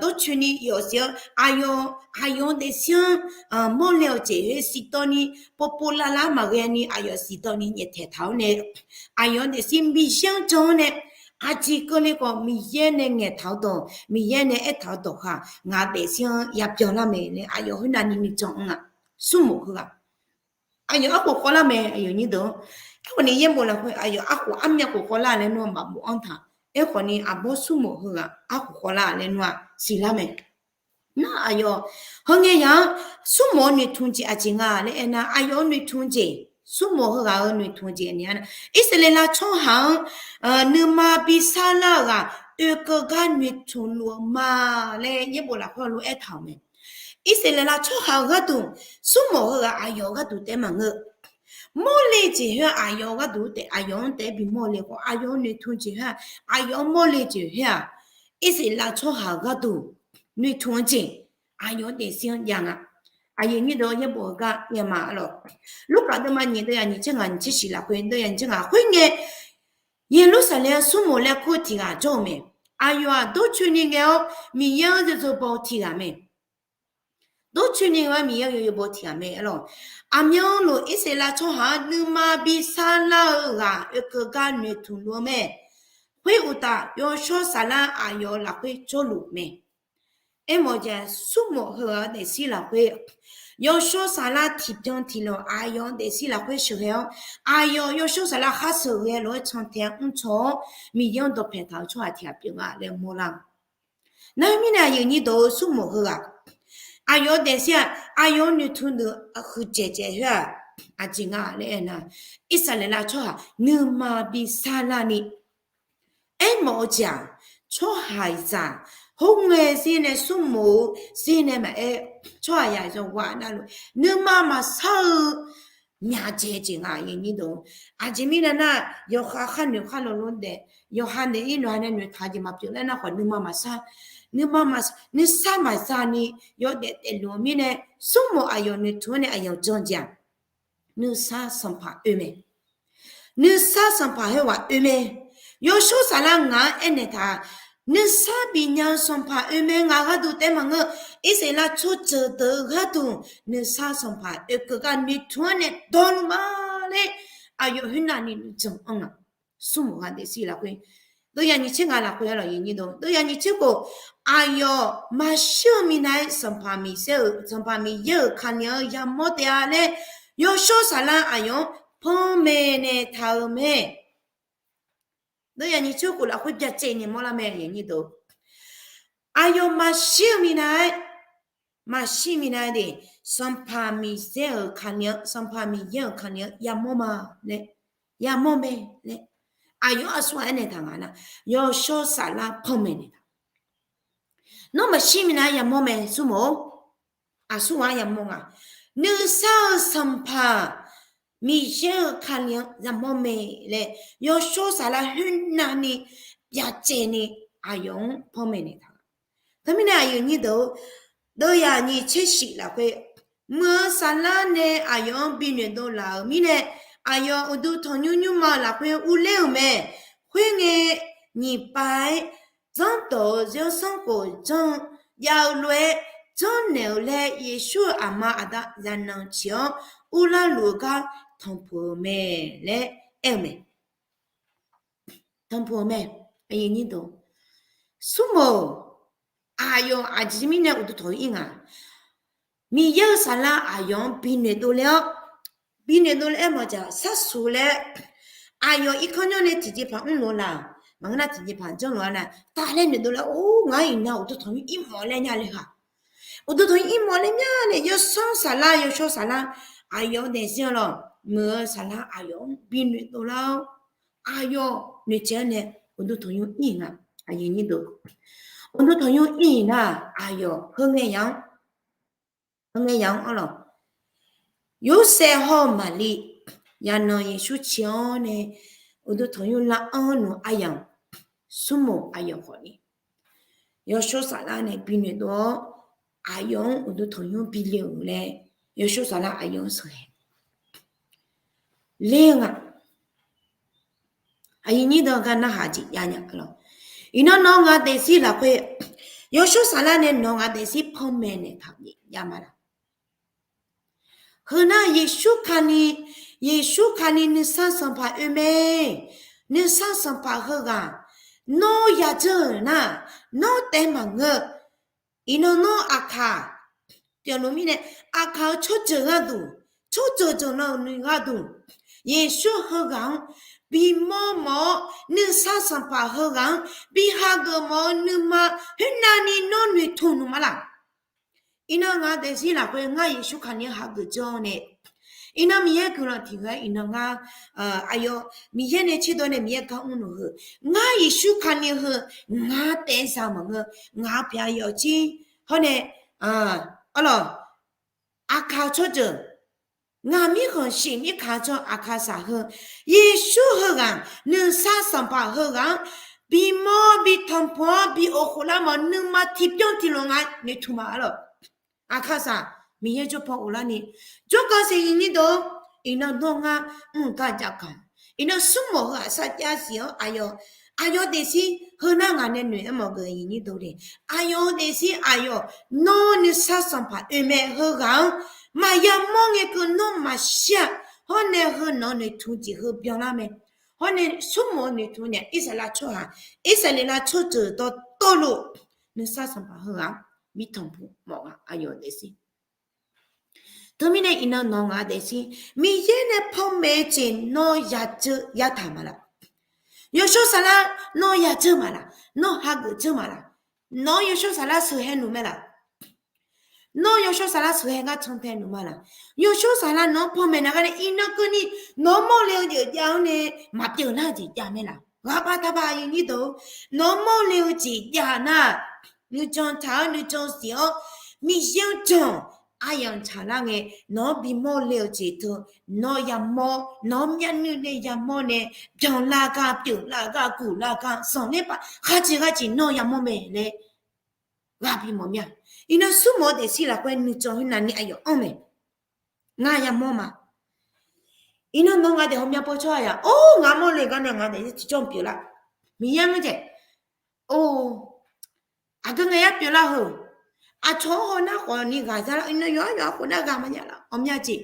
dawrcoeni yawf siq-awr aqyawf, aqyawf-anr daefzir-anr mawrle-awq jeq-aer siqtawvni, povpov lavlav maqghae ni aqyawf siqtawvni nyaeftaeq taq-awr nae, aqyawf-anr daefzir Miqyaer-anr jan-awr nae, aqjeq keuvle khawf Miqyaer nae ngaeqtaq-eu dawq, Miqyaer nae aertaq-eu dawq khaq ngaq daefzir-anr yabyan lar mae laer aqyawf khoernav ni nuijan anr-aq. Smrmoq heughaq aqyawf arkhof khawvlar mae, aqyawf nyir deuq-anr. Aerkhawf ni yaerbof lafkhoer aqyawf arkhof armyav khof khawvlar laer nawr maqbof-anr taq. Aerkhawf ni aqbawr smrmoq heughaq arkhof khawvlar laer nawr-aq siqlar mae. Nar aqyawf heu ngae yaq-anr smrmoq-eu noeqtmq jeq aqjeq nga laer aernar, aqyawf-eu noeqtmq jeq Smrmawf heughaq-euq noeqtmq-eu jeq ni-a nar, Irsaqleqlav tsawrhaq-anr nuima bi sarlar-eu ghaq oekeuv gar noeqtmq luf-eu ma laer yaerbof lafkhoer lof-aer taq-euq mae. Irsaqleqlav tsawrhaq-eu gharduq, smrmawf heughaq aqyawf-eu gharduq taef-aer maqngeur. Mawrle jeq khoer-aq aqyawf-eu gharduq taef, aqyawf-anr taef-aer bimawrle khawf, aqyawf-eu noeqtmq jeq khoer-aq aqyawf-anr mawrle jeq khoer-aq, Irsaqleqlav tsawrhaq-eu gharduq noeqtmq-eu jeq, aqyawf-eu daefzir-anr jav nga. Aqyuif aqnyir deuq-anr yaerbof-eu gar naeq ma lawq. Lurkaf deuvma nyiq deuv yaq nyiq tser ngaq nyiq tser shif lafkhoer deuv yaq nyiq tser ngaq khoerngae, Yeqlursaqlaeq-anr smrmawf laer kur tiq ghaq jawr-eu mae. Aqyawf-aq dawrcoeni ngae-awr Miqyaer-anr yawzeu baw tiq ghaq mae. Dawrcoeni ngae-awr Miqyaer-anr yawzeu baw tiq ghaq mae lawq. Aqmyanluf Irsaqleqlav tsawrhaq-anr nuima bi sarlar-eu ghaq oekeuv gar noeqtmq luf-eu mae. Khoeruqtaf, Yawshawr Saflar aqyawf-euq lafkhoer jawrluf mae. Aermawf-eu jeq-aq, smrmawf heughaq-eu daefzir lafkhoer, Yawshawr Saflar tiqbyan tiqlanq aqyawf-eu daefzir lafkhoer sheuqghae-awr, aqyawf Yawshawr Saflar khar sheuqghae lof-aer cantae-anr mrcaw-awr, Miqyaer-anr dawqpaeq taq-eu tsawrhaq tiq ghaq pyeuf nga laer mawrlar-eu. Nar mirnae aqyuif aqnyir deuq-eu smrmawf heughaq, aqyawf-eu daefzir-aq, aqyawf-eu noeqtmq deuq huiqdzaeq dzaeq khoer-aq, aqjeq nga laer aernar, Irsaqleqlav tsawrhaq nuima bi sarlarni Aermawf-eu jeq-aq, tsawrhaqzaq khoerngae zir nae smrmawf-eu zir nae maqaer, tsawrhaqzaq yawqghaq navluf nuima maqsar-eu myaqdzaeq jeq nga. Aqjeq mirnae nar, yawqha khar noeq khar law lor daef, yawqha naeq-ir nawqha nae noeqtaq jeq maqpyeuf laer nar khawf nuima maqsar, nuima, nuisar maqzani yawdaef daefluf-eu mirnae, smrmawf aqyawf noeqtmq-anr nae aqyawf jan jeq-aq, nuisar sanqpaq oe mae. Nuisar sanqpaq khoerghaq oe mae. Yawshawr Saflar ngaq-anr aernaeq taq-aq, nuisar bifnya-eu sanqpaq oe mae. Ngaq gharduq taef maqngeur, Irsaqleqlav tsawrjeuq deuq-eu gharduq nuisar sanqpaq oekeuv gar noeqtmq-anr nae dawrluf ma laer aqyawf khoernavni nuijan anr nga. Smrmawf ghaq daefzir lafkhoer, deuv yaq nyiq tser ngaq lafkhoer-a lawq, deuv yaq nyiq tser khof, aqyawf maqshir-eu minav-aer Sanqpaq Miqyaer-euq, Sanqpaq Miqyaer-euq Kali-anr yamawr taef-a laer, Yawshawr Saflar aqyawf-anr panmaeq naeq taq-euq mae. Deuv yaq nyiq tser khof lafkhoer byacaevni mawrlar mae. Aqyawf maqshir-eu minav-aer, maqshir minav-aer de, Sanqpaq Miqyaer-euq Kali-anr, Sanqpaq Miqyaer-euq Kali-anr yamawr ma laer, yamawr mae laer, aqyawf aqsur ghaq aernaeq taq nga nar, Yawshawr Saflar panmaeq naeq taq. Nawr maqshir minav-aer yamawr mae smrmawf-or. Aqsur ghaq-anr yamawr nga. Nuisar-eu sanqpaq Miqyaer-euq Kali-anr yamawr mae laer, Yawshawr Saflar khoernavni byacaevni aqyawf-anr panmaeq naeq taq. Teumirnae aqyuif aqnyir deuq-or, deuv yaq nyiq tser shif lafkhoer, muiq-eu Saflar nae aqyawf-anr binoeq dov laf-euq mirnae, aqyawf uqduq tanqnymr nymrma-eu lafkhoer urler-euq mae. Khoerngae, nyiq pav-aer janrdawq-eu zanrsanrkhof janr-eu jav-eu lof-aer, janrnaeq-eu laer Yeqsur-euq aqma aqda zaqnanq ciq-anr urlar luf-eu gar tanqpuq-eu mae laer aer-eu mae. Tanqpuq-eu mae. Smrmawf-eu, aqyawf aqjeq mirnae uqduq tanqnymr ir nga. Miqyaer-euq Saflar aqyawf-anr binoeq dovle-awr, binoeq dovle-aer maqdzaq sharsuq laer, aqyawf irkanr nyanr nae tiqjeqpaq mrlof-a laq, maqngeur nar tiqjeqpaq janrlof-a nar, tavlaer noeqdov laer, or, ngar iqnan uqduq tanqnymr ir mawf laer nya le ha. Uqduq tanqnymr ir mawf laer nya nae, Yawshawr Saflar, Yawshawr Saflar, aqyawf-eu daefzir-anr lawq, muiq-eu Saflar aqyawf-anr binoeq dovlar-awr, aqyawf noeqtsaev-anr nae uqduq tanqnymr ir nga. Uqduq tanqnymr ir-iq nar, aqyawf heungae ya-anr, heungae ya-anr arlawq, Yorsaev hawr-eu Maqlir yaqnanq Yeqsur ciq-anr nae uqduq tanqnymr lar-anr nmr aryamq, smrmawf aqyawf khawfni, Yawshawr Saflar nae binoeq dov-awr, aqyawf-anr uqduq tanqnymr bile-euq laer, Yawshawr Saflar aqyawf-anr sheuqghae ler-eu nga. Aqyuif aqnyir deuq-anr gar narhaq jeq jav nya lawq. Iqnan nawq-eu ngaq daefzir lafkhoer, Yawshawr Saflar nae nawq-eu ngaq daefzir panmaeq naeqtaq-eu jav ma laq. Heu nar Yeqsur Kali, Yeqsur Kali nuisar sanqpaq oe mae. Nuisar sanqpaq heughaq nawr yadzeur-euq nar, nawr taef maqngeur. Iqnan nawr aqkaq pyeufluf mirnae, aqkaq-eu tsawrjeuq gharduq, tsawrjeuq jeuqlanq-euq nuigharduq, Yeqsur heughaq-anr bimawr mawf-awr, nuisar sanqpaq heughaq-anr bi hageuf mawf-eu nuima khoernavni nawr noeqtmq nmr ma laq. Iqnan ngaq daefzir lafkhoer ngar Yeqsur Kali-anr hageuf jawr nae, Iqnan Miqyaer guiqlanq tiq ghaq-aer iqnan ngar, aqyawf Miqyaer nae tserdov nae Miqyaer gar mrluf heu, ngar Yeqsur Kali heu, ngar taef-aer za maqngeur, ngaq pyaeq yawf jir, hawr nae, arlawq, aqkaq-eu tsawrjeuq, ngaq mirkhanq shif mirkaq-eu tsawr aqkaqsaq heu, Yeqsur heughaq nuisar Sanqpaq heughaq-anr bimawr bi tanqpuq-awr bi oqkhof lar mawf nuima tiqbyan tiqlof nga noeqtmq ma arlawq. Aqkaqsaq Miqyaer jawr paw ghoflar ni, jawrgar siqnyiq nyir deuq, iqnan nawr ngar mr gar jav kaq, iqnan smrmawf heu-aq sarjax siq-awr aqyawf, aqyawf daefzir heunar ngaq nae noeq-aer mawf geuf nyiq nyir deuq le, aqyawf-eu daefzir aqyawf nawr nuisar Sanqpaq oe mae heughaq-anr maqya mawr ngae keuv nawr maqshir-aq, hawr nae heu nawq-eu noeqtmq jeq heu byanlar mae, hawr nae smrmawf-eu noeqtmq nae Irsaqleqlav tsawrhaq, Irsaqleqlav tsawrjeuq dawqtawvluf nuisar Sanqpaq heughaq-anr bi tanqpuq mawf nga aqyawf daefzir. Teumirnae iqnan nawq ngaq daefzir Miqyaer nae panmaeq-eu jeq nawr yadzeur yataq ma laq? Yawshawr Saflar nawr yadzeur ma laq? Nawr hageuf dzeur ma laq? Nawq-anr Yawshawr Saflar sheuqhae nmr mae laq? Nawr Yawshawr Saflar sheuqhae gar cantae nmr ma laq? Yawshawr Saflar nawq-anr panmaeq nar gar nae iqnan keuvni nawq-anr mawrle-eu jeq jav-anr nae maqpyeuf nar-eu jeq jav mae laq? Ghaq pav taqpav nyiq nyir deuq, nawq-anr mawrle-eu jeq jav nar, nuijan taq-awr nuijan siq-awr Miqyaer-anr jan aqyawf tsaqlar ngae, nawq-anr bimawr le-eu jeq teu, nawr yamawr, nawq-anr myavnuiv nae yamawr nae, byanlar gar pyeuflar gar guvlar gar zanqler pav khaqjeq ghaqjeq nawr yamawr mae laer ghaq bimawr mya. Iqnan smrmawf-eu daefzir lafkhoer nuijan khoer navni aqyawf anr mae. Ngar yamawr ma. Iqnan nawr ngaq daef hawmya pawtsawr-aq ya, or, ngaq mawrle gar nae ngaq daefzir tiqjawr pyeuflar. Miqyaer-anr jeq, or, aqgeu ngae yar pyeuflar heu. Aqcawq-anr hawnar khawfni ghaq zalar, iqnan yawqha yawqha khof nar ghaq maqnya lar hawmya jeq.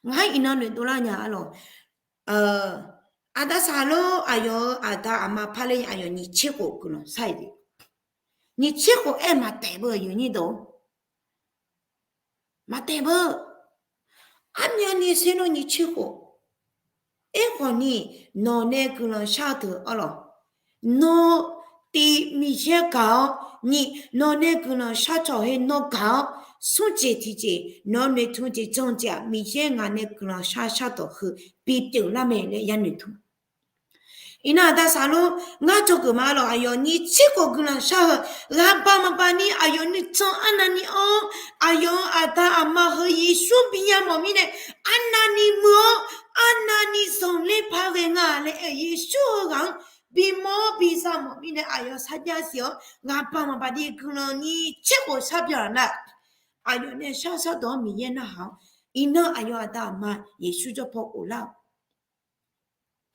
Ngaq-anr iqnan noeqdov lar nya arlawq. Aqda saqlor aqyawf-euq aqda aqma parler aqyawf nyiq tser khof guiqlanq shar-iq jeq. Nyiq tser khof aer maqtaef beu nyiq nyir deuq. Maqtaef beu. Armyavni sernawr nyiq tser khof. Aerkhawfni, nawq nae guiqlanq shar-eu deuq arlawq. Nawr, tiq, Miqyaer gaq-awr, nyiq, nawq nae guiqlanq shar cawq heu nawr gaq-awr, smr jeq tiqjeq nawq-eu noeqtmq jeq jan jeq-aq, Miqyaer ngaq nae guiqlanq shar shardawq heu bipyeuf lar mae laer yanoeq tmq. Iqnan aqda saqlor, ngar dzawgeuf ma arlawq, aqyawf nyiq tser khof guiqlanq shar-eu, ghaq baq maqbaq ni aqyawf nuijan arnavni anr-awr, aqyawf-euq aqda aqma heu Yeqsur bi yamawf mirnae, arnavni muiq-awr, arnavni zanqler paq ghae nga laer aer, Yeqsur heughaq-anr bimawr bi za mawf mirnae aqyawf sarjax siq-awr, ghaq baq maqbaq ni guiqlanq nyiq tser khof shar byan nar, aqyawf nae shar shardawq-anr Miqyaer narhaq-awr, iqnan aqyawf aqda aqma Yeqsur jawr paw ghoflar-awq.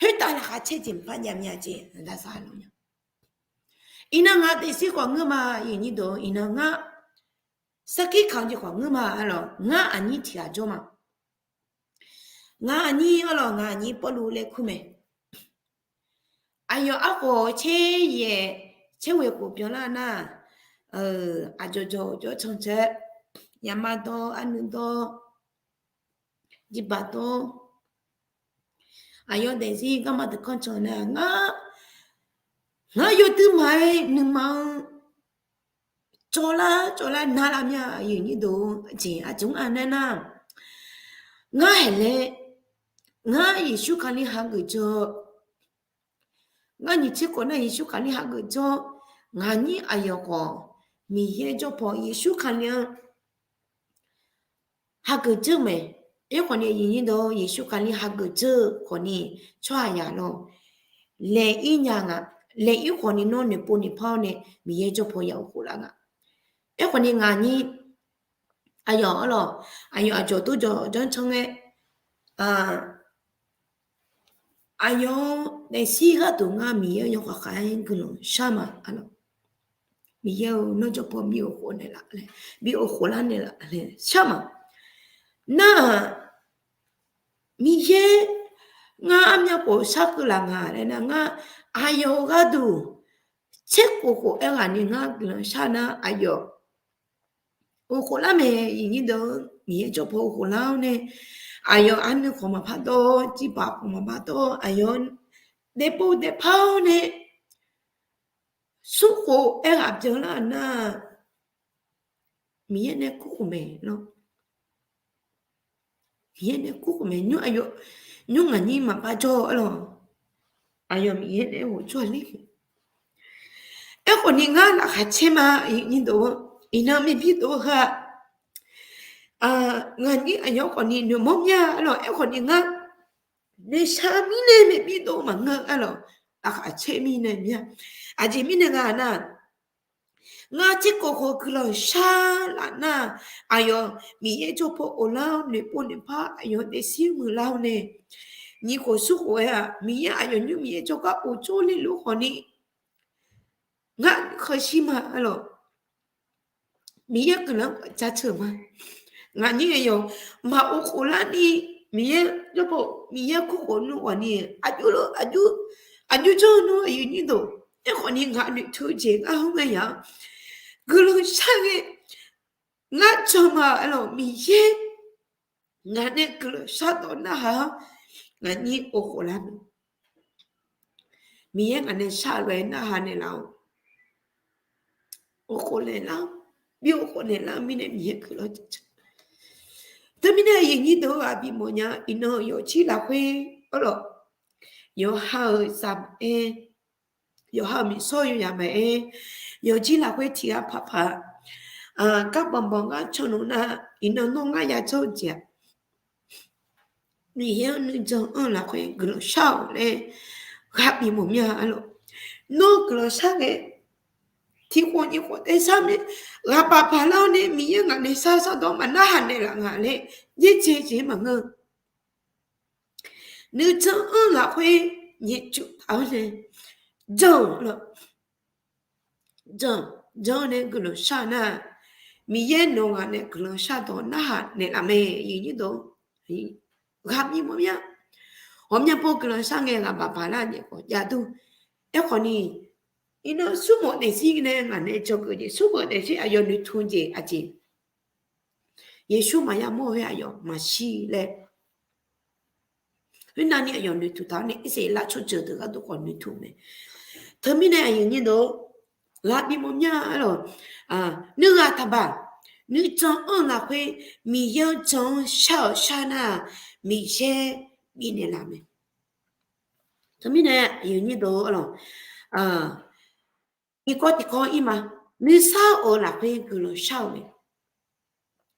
Khoertav laqkhaq caer jeq maqpar jav mya jeq aqda saqlor nya. Iqnan ngaq daefzir khawf ngeur ma, iqnyir deuq, iqnan ngar sarkir kaq-eu jeq khawf ngeur ma arlawq, ngar aqnyir tiq ghaq jawr ma. Ngaq aqnyir arlawq, ngaq aqnyir Pawrluv laer kur mae. Aqyawf arkhof tser yaeq tser ghoeq khof byanlar nar, aqdzawq dzawq jawr can caer, yaqma dawr, arnuiv dawr, jirbaq dawr, aqyawf daefzir garma deuq kanr can nar, ngar, ngar yawduir maqaer nuima-anr cawvlar cawvlar narlar mya, iqnyir deuq, jeq aqjeq mr-a nae nar, ngar haeq laer, ngar Yeqsur Kali hageuf jawr, ngar nyiq tser khof nar Yeqsur Kali hageuf jawr, ngaq nyir aqyawf khawf Miqyaer jawr paw Yeqsur Kali-anr hageuf dzeur mae. Aerkhawfni iqnyir deuq, Yeqsur Kali hageuf dzeur khawfni tsawrhaq yaq lawr, laeq-ir nya nga. Laeq-ir khawfni nawr noeqpov noeqpar-awr nae Miqyaer jawr paw ya-euq khoflar nga. Aerkhawfni ngaq nyir aqyawf arlawq, aqyawf aqdzawq dov jawq janr can ngae, aqyawf-anr daefzir gharduq ngar Miqyaer-anr yawkhav khav-aer guiqlanq shar ma arlawq. Miqyaer-eu nawr jawr paw bi oqkhof naeqlaf laer, bi oqkhof lar naeqlaf laer shar ma. Nar-aq, Miqyaer ngar armyav khof sharkeuv laf nga laer nar, ngar aqyawf-euq gharduq tser khof khof aerghaq ni ngar guiqlanq shar nar, aqyawf oqkhof lar mae. Iqnyir deuq, Miqyaer jawr paw oqkhof lar-awr nae, aqyawf arnuiv khawf maqpar dawr, jirbaq khawf maqpar dawr, aqyawf daefpov daefpar-awr nae smr khof aerghaq byanlar nar, Miqyaer nae kurkhof mae lawr. Miqyaer nae kur khawf mae, nymr aqyawf, nymr ngaq nyir maqpar jawr-a lawq. Aqyawf Miqyaer nae ghofjawr-a ler. Aerkhawf ni ngar laqkhaq caer ma, iqnan maerbir dov-eu heu-aq, ngaq nyir aqyawf khawf ni noeqmawr mya-a lawq. Aerkhawf ni ngar noeqshaq mirnae maerbir dov maqngeur-a lawq. Laqkhaq caer mirnae mya. Aqjeq mirnae nga nar, ngar tserkawv khawf guiqlanq shar laf nar, aqyawf Miqyaer jawrpaw of lar-awr noeqpov noeqpar aqyawf daefzir muiqlar-awr nae, nyiq khof smr khof-aer-aq, Miqyaer aqyawf nymr Miqyaer jawrgar of jawr le luf khawf ni, ngar nuikhanr shir ma-a lawq. Miqyaer guiqlanq-anr jaceuq ma. Ngaq nyir aqyawf maq of khof larni, Miqyaer jawrpaw, Miqyaer kur khof nmr khawf ni, aqjox, aqjox janr nmr aqyuif nyir deuq. Aerkhawf ni ngaq noeqtmq-eu jeq ngar hawr ngae yaq-anr guiqlanq shar ngae, ngar jan ma-a lawq. Miqyaer ngaq nae guiqlanq shardawq narhaq-anr ngaq nyir of khof lar mae. Miqyaer ngaq nae shar-eu lof-aer narhaq naeqlaf-awr, of khof naeqlar-awr, bi of khof naeqlar-eu mirnae Miqyaer guiqlanq jaceuq. Teumirnae aqyuif nyir deuq-anr ghaq bimawf nya. Iqnan yawqjir lafkhoer-a lawq, yawqha-euq zaq maqaer, yawqha-euq miqsawr yawzaq maqaer, yawqjir lafkhoer tiq ghaq paq paq, gar banqbanq ngar can nmr nar, iqnan nawr ngar yadzanr-eu jeq-aq, Miqyaer-anr nuijan anr-eu lafkhoer guiqlanq shar-awq laer ghaq bimawf mya-a lawq. Nawr guiqlanq shar ngae, tiq khof nyiq khof taef sar mae, ghaq baq baq lar-awr nae Miqyaer ngaq nae shar shardawq maqnarhaq naeqlaf nga laer yaerdzae jeq maqngeur. Nuijan anr-eu lafkhoer nyaefcuf taf-awr nae jan lawq. Jan, jan-awr nae guiqlanq shar nar, Miqyaer nawq ngaq nae guiqlanq shardawq narhaq naeqlaf mae. Aqyuif nyir deuq, ghaq bimawf mya. Ghawqmya pov guiqlanq shar ngae ghaq baq baq lar naeq khawf jav dur. Aerkhawf ni, iqnan smrmawf daefzir nae ngaq nae jangeuf jeq, smrmawf daefzir aqyawf noeqtmq jeq aqjeq, Yeqsur maqya mawr-eu khoer aqyawf maqshir laer, khoernav ni aqyawf noeqtmq taq-awr nae Irsaqleqlav tsawrjeuq deuq gharduq khawf noeqtmq mae. Teumirnae aqyuif nyir deuq, ghaq bimawf mya-a lawq. Nuighaq taqbaq, nuijan anr-eu lafkhoer Miqyaer-anr jan-anr shar-euq shar nar-aq, Miqyaer bifnaeq laf mae. Teumirnae aqyuif nyir deuq-a lawq, tiqkawv tiqkawv ir ma, nuisar of-eu lafkhoer guiqlanq shar-euq mae.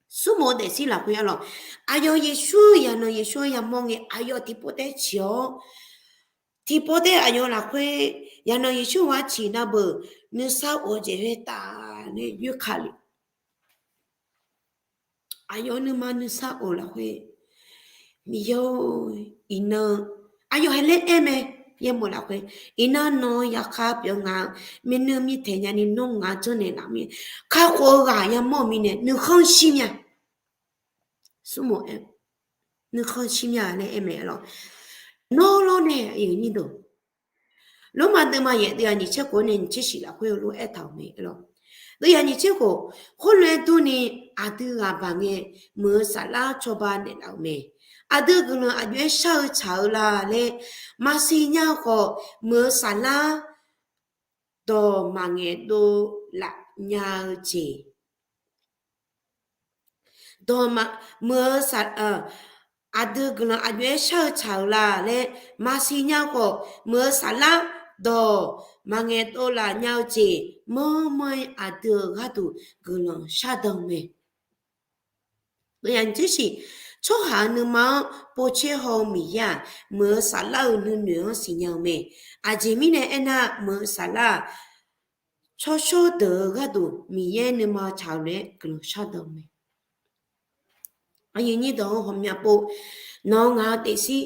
Smrmawf-eu daefzir lafkhoer-a lawq, aqyawf Yeqsur-eu yaqnan Yeqsur-anr yamawr ngae aqyawf tiqpov taef-aer ciq-awr, tiqpov taef-aer aqyawf lafkhoer yaqnan Yeqsur ghaq ciq navbeuq nuisar of-eu jeq khoertav nae yoerka le. Aqyawf nuima nuisar of-eu lafkhoer, Miqyaer-or, iqnan, aqyawf heulof-aer aer mae, yaerbof lafkhoer, iqnan nawq-eu yaqkhav pyeuf nga-eu, myavnuiv myav taeq nyani nawr ngaq-anr janrnaeq laf mir, kakhof-eu ghaq yamawr-eu mirnae nuikhanr shir mya. Smrmawf-aer, nuikhanr shir mya laer aer mae-a lawq. Nawr lawr nae aqyuif nyir deuq, Lormav deuvma yaef deuvyaq nyiq tser khof nae nyiq tser shif lafkhoer heulof-aer aertaq-euq mae-a lawq. Deuvyaq nyiq tser khof, khoerlof-aer durni aqdui ghaq baq ngae, muiq-eu saflar cawba naeqlaf-euq mae. Aqdui guiqlanq aqjox-aer shar-eu tsaq-eu la laer maqsiq nya-eu khawf, muiq-eu saflar dawq maqngaeq dov laf nya-eu jeq. Dawq, muiq-eu, aqdui guiqlanq aqjox-aer shar-eu tsaq-eu la laer maqsiq nya-eu khawf, muiq-eu saflar dawq maqngaeq dov laf nya-eu jeq manrmanr-aer aqdui-euq gharduq guiqlanq shardan-eu mae. Deuvyaq nyiq tser shif, tsawrhaq-euq nuima-anr povtser haw-eu Miqyaer-aq, muiq-eu saflar-euq nuinoeq-anr siqnya-eu mae. Aqjeq mirnae aernar, muiq-eu saflar-aq, tsawrshawr deuq-eu gharduq Miqyaer nuima tsaq-eu laer guiqlanq shardan-eu mae. Aqyuif nyir dawq-anr ghawqmya pov, nawq-eu ngaq-eu daefzir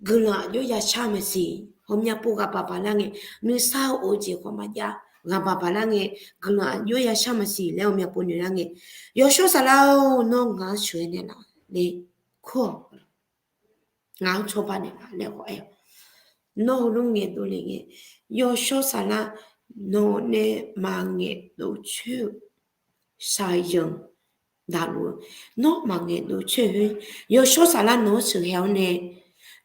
guiqlanq aqjox yashar maqsiq. Ghawqmya pov ghaq baq baq lar ngae, nuisar-eu of-eu jeq khawf maqjav, ghaq baq baq lar ngae, guiqlanq aqjox yashar maqsiq laer ghawqmya pov noeq lar ngae, Yawshawr Saflar-or, nawr ngaq-anr sheuqghae naeqlaf le kur-awq. Ngaq-anr cawba naeqlaf laer khawf aer-awq. Nawr heulof ngaeqdov le ngae, Yawshawr Saflar nawq nae maqngaeq dov coer-eu shaqzanq daqluf-eu, nawr maqngaeq dov coer-eu khoer, Yawshawr Saflar nawq-anr sheuqghae-awr nae,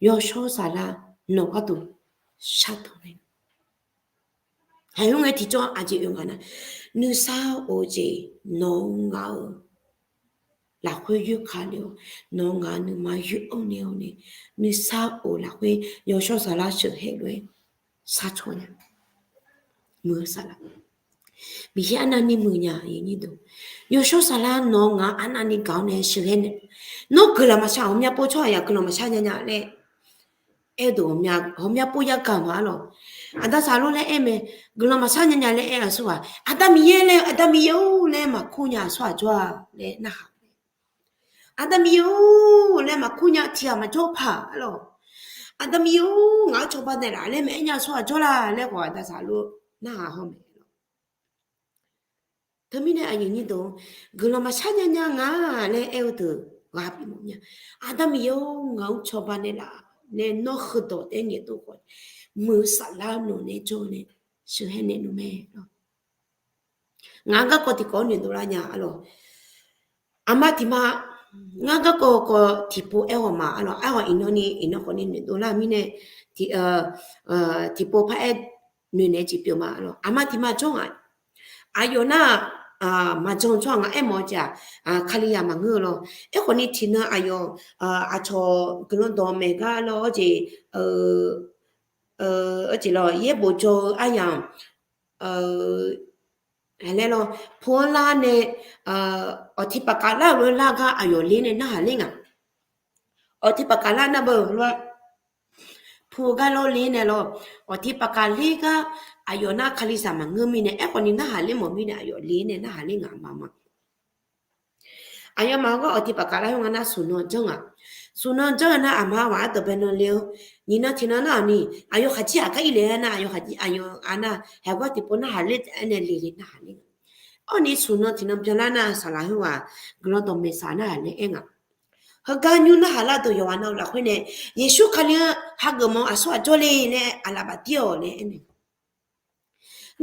Yawshawr Saflar nawq gharduq shardan mae. Haiq, khoerngae tiqjawr aqjeq oe nga nar, nuisar of-eu jeq nawq-eu ngaq-eu lafkhoer yoerka le-awr, nawq ngaq nuima yoer-awr nae-awr nae, nuisar of lafkhoer yawshawr saflar sheuqhae lof-aer sharcaw nya. Muiq-eu saflar, Miqyaer arnavni muiq nya. Yawshawr saflar nawq ngaq arnavni gaq-awr nae sheuqhae nae, nawr guiqlanq maqshar, ghawqmya pov tsawrhaq yaq guiqlanq maqshar nya nya laer aer-eu deuq ghawqmya pov yagaq ma-ar lawq. Aqda saqlor laer aer mae, guiqlanq maqshar nya nya laer aer-eu aqsurghaq, Aqda Miqyaer laer, Aqda Miqyaer-or laer maqkur nya aqsurghaq jawr-a laer narhaq. Aqda Miqyaer-or laer maqkur nya tiqghaq maqjawr paq-ar lawq. Aqda Miqyaer-or ngaq-anr cawba naeqlaf laer maqaer nya aqsurghaq jawr la laer khawf aqda saqlor narhaq haw mae lawq. Teumirnae aqyuif nyir deuq, guiqlanq maqshar nya nya nga laer aer-eu deuq ghaq bimawf nya. Aqda Miqyaer-or ngaq-anr cawba naeqlaf nae nawr heudawq taef-aer ngaeqdov khawf, muiq-eu saflar nawq nae jawr nae sheuqhae naeq nmr mae lawq. Ngaq-anr garkawv tiqkawv-anr noeqdov lar nya-ar lawq. Aqma tiqma, ngar garkawv kawv tiqpov aerghawq ma-ar lawq. Aerghawq iqnan ni iqnan khawf ni noeqdov lar mirnae, tiqpov paraer noeqnaeq jeq pyeuf ma-ar lawq. Aqma tiqma jawr ngaq, aqyawf nar-aq, maqjan tsawrhaq nga aermawf-eu jeq-aq, Kalizaq maqngeur-eu lawr. Aerkhawf ni tiqnan aqyawf aqcawq guiqlanq dawq maeq gar lawr-awr jeq, arjeq lawr yaerbof jaw-eu aryamq, laer lawr, pu-anr lar nae, awq tiq paqkav lar-eu lof-aer lar gar aqyawf ler nae narhaq ler ngaq. Awq tiq paqkav lar nar beu lof-aer pu-eu gar lawr ler nae lawr, awq tiq paqkav ler gar aqyawf nar Kalizaq maqngeur mirnae, aerkhawf ni narhaq ler mawf mirnae aqyawf ler nae narhaq ler ngaq ma ma. Aqyawfmaf-eu gar awq tiq paqkav lar-eu nga nar smq nan janr ngaq. Smq nan janr-eu nar aqma ghaq ardawq bae nan le-eu, nyiq nan tiq nan nar-aq ni, aqyawf khaqjir aqgar irle-aer nar, aqyawf khaqjir aqyawf-a nar haeqgar tiqpov narhaq ler taef-aer nae le le narhaq ler. Awr ni smq nan tiq nan byanlar nar saqlaq khoerghaq guiqlanq dawqmaeq saq narhaq laer aer ngaq. Heugar nymr narhaq lar deuq yawqghaq navluf lafkhoer nae, Yeqsur Kali-anr hageuf mawf-eu aqsur aq jawrle laer aqlaf bafdir-awq laer aernaeq.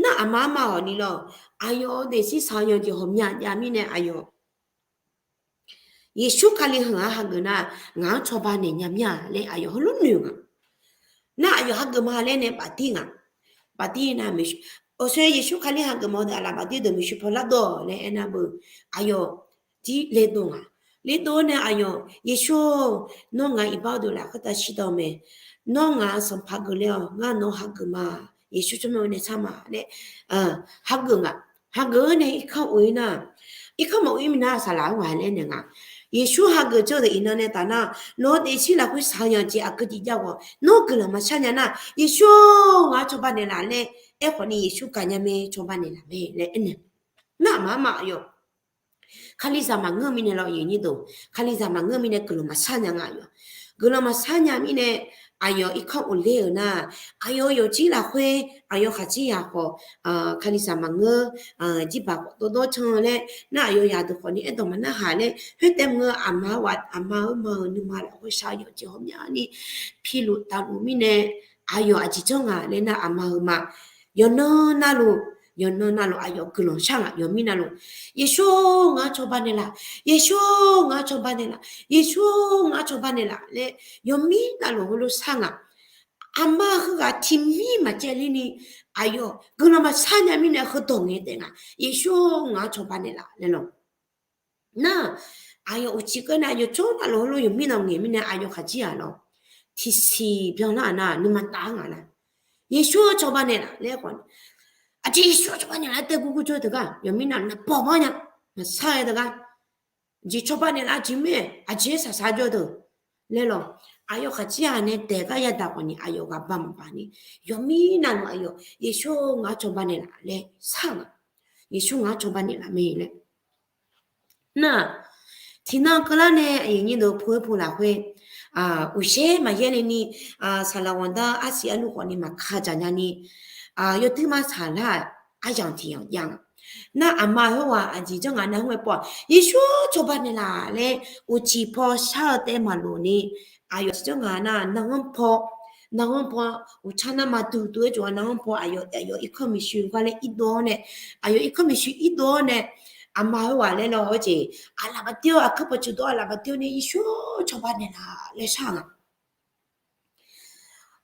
Nar aqma armaf-awq ni lawr, aqyawf-euq daefzir saqyanq jeq ghawqmya jav mirnae aqyawf Yeqsur Kali heu-anr hageuf nar, ngaq-anr cawba naeq nya mir-a laer aqyawf heulof noeq ngaq. Nar aqyawf hageuf ma laer nae bafdir ngaq. Bafdir nar, awqsoe Yeqsur Kali hageuf mawf-eu deuq aqlaf bafdir deuq maeqshi paw lar dawq laer aernar beu, aqyawf jir ledov ngaq. Ledov-awr nae aqyawf, Yeqsur-or, nawr ngaq iqbax-eu deuq lafkhoer tav shir dawq mae. Nawr ngaq-euq sanqpaq geufle-awq, ngar nawq hageuf ma. Yeqsur tsawrmyanr-eu nae sar ma laer hageuf ngaq. Hageuf-awr nae irkanr of-ir nar, irkanr maqof-ir minav saqlaq-anr ghaq laer naeq ngaq. Yeqsur hageuf jawr-eu deuq iqnan nae taf nar, nawq-eu daefzir lafkhoer saqyanq jeq aqgeu jeq jav khawf, nawr guiqlanq maqshar nya nar, Yeqsur-or, ngaq-anr cawba naeqlaf laer aerkhawf ni Yeqsur gaqnya mae, cawba naeqlaf mae laer aernaeq. Nar aqma armaf aqyawf Kalizaq maqngeur mirnae lawr, aqyuif nyir deuq, Kalizaq maqngeur mirnae guiqlanq maqshar nya nga aqyawf. Guiqlanq maqshar nya mirnae, aqyawf irkanr of ler-euq nar, aqyawf-euq yawqjir lafkhoer aqyawf khaqjir yaq khawf, Kalizaq maqngeur, jirbaq khawf dawrdawr can laer nar, aqyawf yaq deuq khawf ni aerdawq maqnar haq laer khoertav mr-eu aqma-eu aqma-euq ma-euq nuima lafkhoer shaq-eu yawqjeq ghawqmyani piluf tavluf mirnae, aqyawf aqjeq janr ngaq laer nar aqma-eu ma. Yawqnan navluf, yawqnan navluf aqyawf guiqlanq shar ngaq. Yawqmir navluf, Yeqsur-or, ngaq-anr cawba naeqlaf. Yeqsur-or, ngaq-anr cawba naeqlaf. Yeqsur-or, ngaq-anr cawba naeqlaf laer yawqmir navluf heulof shar ngaq. Aqma heughaq tiqmir maqcaevler ni, aqyawf guiqlanq maqshar nya mirnae heudawq ngaeq taef ngaq. Yeqsur-or, ngaq-anr cawba naeqlaf laer lawr. Nar, aqyawf uqcif keuv nae aqyawf jawr navluf heulof yawqmir navluf ngaeq mirnae aqyawf khaqjir-aq lawr, tiqsiq byanlar-aq nar nuima tav-aer ngaq nar, Yeqsur-or, cawba naeqlaf laer khawf, aqjeq Yeqsur-or, cawba naeqlaf laer tae gurgur jawr-eu teugar yawqmir navluf naqpaw banr nya, maqsar-aer teugar jeq cawba naeqlaf jeq mae, aqjeq-aer saqsaq jawr-eu deuq laer lawr, aqyawf khaqjir-aq nae daeq gar yadaq khawf ni aqyawf ghaq ba maqbaq ni, yawqmir navluf aqyawf Yeqsur-or, ngaq-anr cawba naeqlaf laer shar ngaq. Yeqsur ngaq-anr cawba naeqlaf mae laer. Nar, tiqnan keuvlar nae aqyuif nyir deuq pu-aer pu lafkhoer, uqshaer maqyaer le ni, saqlaq wanqdar arsiq arlu khawf ni maqka dzaq nya ni, yawduir ma saqlar-aq, aryamq tiq yamq jav nga. Nar aqma khoerghaq aqjeq janr ngaq nar khoer-aer pov-aq, Yeqsur-or, cawba naeqlaf laer uqcif paw shar-eu taef maqloq ni, aqyawf aqjeq janr ngaq nar nanghanr paw, nanghanr paw, uqtsar nar maqduq duq-aer jawf-a nanghanr paw aqyawf aqyawf irkanr maeqshi gar laer irdov-awr nae, aqyawf irkanr maeqshi irdov-awr nae, aqma khoerghaq laer lawr-eu jeq, aqlaf baqdir-awr aqkar pawqtsuif dov aqlaf baqdir-awr nae Yeqsur-or, cawba naeqlaf laer shar ngaq.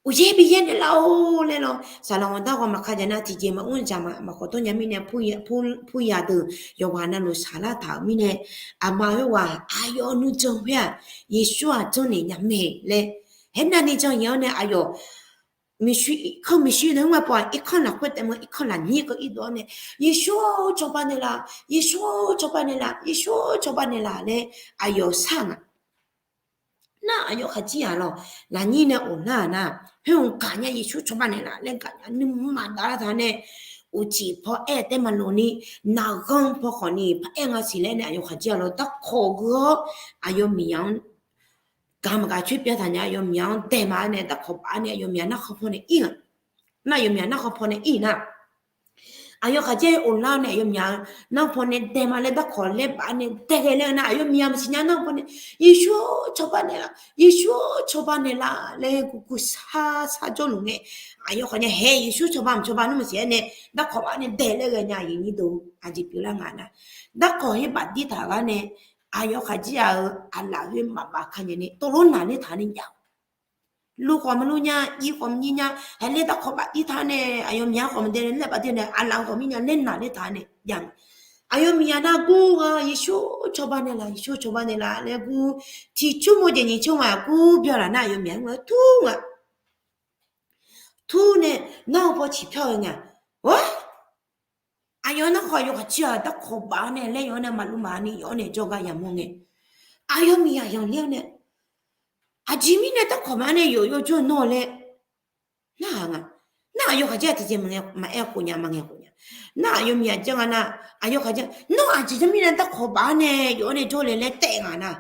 Uqyaer bi yaer naeqlaf-or laer lawr, saqlaq-anr darghawq maqka jaq nar tiqjeq maqmr dzaq maqkhawf dawrnya mirnae, purya deuq yawqghaq navluf saqlar taq-euq mirnae, aqma khoerghaq aqyawf nuijan khoer-aq, Yeqsur-aq janrnaeq nya mae laer, haer navni jan yaeq-awr nae aqyawf, miqshuir irkanr miqshuir nae mr-aer paw-aq, irkanr lafkhoer taef mawr irkanr lafnyir keuv irdov-awr nae, Yeqsur-or cawba naeqlaf, Yeqsur-or cawba naeqlaf, Yeqsur-or cawba naeqlaf laer aqyawf shar nga. Nar aqyawf khaqjir-aq lawr, lafnyir nae ghofnar-aq nar, khoer-aq gaqnya Yeqsur cawba naeqlaf laer gaqnya nuima maqdavlar taq nae, uqcif paw aer taef maqloq ni, naqghanr paw khawf ni paraer nga siq laer nae aqyawf khaqjir-aq lawr darkawq gui-awr, aqyawf miqyaq-anr gaq maqgaq coer pyav taq nya, aqyawf miqyaq-anr dae ma-aer nae darkawq baf-aer nae aqyawf miqyaq narkhan paw nae ir nga. Nar aqyawf miqyaq narkhan paw nae ir nar, aqyawf khaqjir-aq ghoflar nae aqyawf miqyaq narkhan paw nae dae ma laer darkawq laer baf-aer nae dae ghae laer nar aqyawf miqyaq maqsiq nya narkhan paw nae, Yeqsur-or cawba naeqlaf, Yeqsur-or cawba naeqlaf laer guvguv shar shar jawrluf ngae, aqyawf khawf nae hae Yeqsur cawba maqcawba nmr maqsiq-aer nae darkawq baf-aer nae dae laer ghae nya. Aqyuif nyir deuq aqjeq pyeuflar nga nar, darkawq khoer baf dir taq gar nae, aqyawf khaqjir-aq-euq aqlaf khoer maqbaf ka nya ni tov lof naqler taq nae jav-awq. Luf khawf maqluf nya, ir khawf maqnyir nya, haer laer darkawq baf dir taq nae aqyawf miqyaq khawf maqdae nae laer baf dir nae aqlaf khawf mirnya laer naqler taq nae jav-awq. Aqyawf miqyaq nar gur nga, Yeqsur cawba naeqlaf, Yeqsur cawba naeqlaf laer gur, tiq cur mawr jeq nyiq cur nga aqgur byanlaf nar aqyawf miqyaq-anr lar tur nga. Tur nae nar-eu paw ciqpyawr-eu nga. Or, aqyawf narkhawf aqyawf khaqjir-aq darkawq baf-awr nae laer yawf-awr nae maqluf maqha ni yawf-awr nae jawrgar yamawr ngae, aqyawf miqyaq yanqler-awr nae, aqjeq mirnae darkawq baf-awr nae yawf yawjawr nawr laer narhaq nga. Nar aqyawf khaqjir-aq tiqjeq maqaer khof nya maqngae khof nya. Nar aqyawf miqyaq janr nga nar, aqyawf khaqjir nawr aqjeq jawr mirnae darkawq baf-awr nae yawf-awr nae jawrle laer taef nga nar,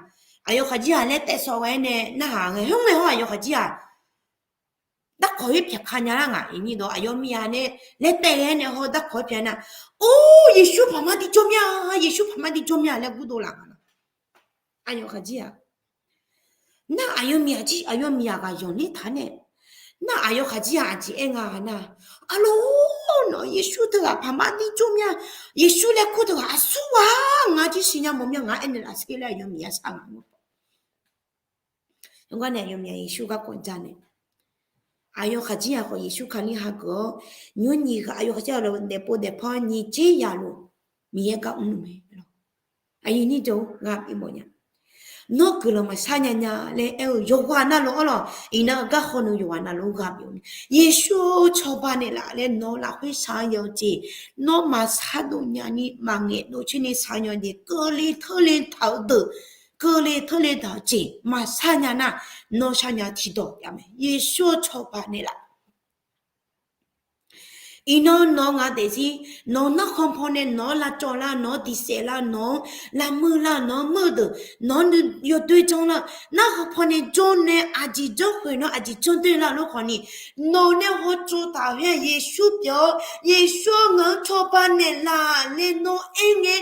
aqyawf khaqjir-aq laer taef sawv ghae-aer nae narhaq ngae, hawr ngae hawr aqyawf khaqjir-aq darkawq-ir pyaq ka nya lar nga. Iqnyir dawq aqyawf miqyaq nae laer taef ghae-aer nae hawr darkawq-ir pyaq nar, Or, Yeqsur paqmar dir jawr mya, Yeqsur paqmar dir jawr mya laer gurdov laf nga nar, aqyawf khaqjir-aq nar aqyawf miqyaq jir aqyawf miqyaq ghaq yanqler taq nae, nar aqyawf khaqjir-aq aqjeq aer nga nar, Arlawr, nawq Yeqsur teughaq paqmar dir jawr mya, Yeqsur laer kur teughaq aqsur ghaq ngar jir siqnya mawf mya ngar aernaeq laf sher laer aqyawf miqyaq shar nga. Heugar nae aqyawf miqyaq Yeqsur garkawv ja nae, aqyawf khaqjir-aq khawf Yeqsur Kali hageuf-awr nymr nyiq ghaq aqyawf khaqjir-aq lawq daefpov daefpar nyiq tser yaqlof Miqyaer gar mrluf mae lawq. Aqyuif nyir deuq-or, ngar bimawf nya. Nawr guiqlanq maqshar nya nya laer aer-eu yawqghaq navluf-anr lawq, iqnan-eu garkhaw nui yawqghaq navluf-anr ghaq bif-awq mae. Yeqsur-or cawba naeqlaf laer nawq-eu lafkhoer shaq-anr ya-eu jeq, nawr maqshar dov nyani maqngaeq dov coer ni shaq-anr ya-eu jeq keuvle teurle taq-eu deuq, keuvle teurle taq-eu jeq maqshar nya nar, nawr shar nya tiqdawq jav mae. Yeqsur-or cawba naeqlaf. Iqnan nawq-eu ngaq daefzir, nawq-eu narkhan paw nae nawq-anr lavcawv lar, nawq-anr diqsaef lar, nawq-anr lavmuir lar, nawq-anr muir-eu deuq, nawq-anr nuiyawdoer janr lar, narkhan paw nae jawr nae aqjeq janr khoeq nawr aqjeq janr doer lar lor khawf ni, nawq nae hawtsov taq-euq haer Yeqsur pyeuf-awr, Yeqsur-or ngaq-anr cawba naeqlaf laer nawr aer ngae,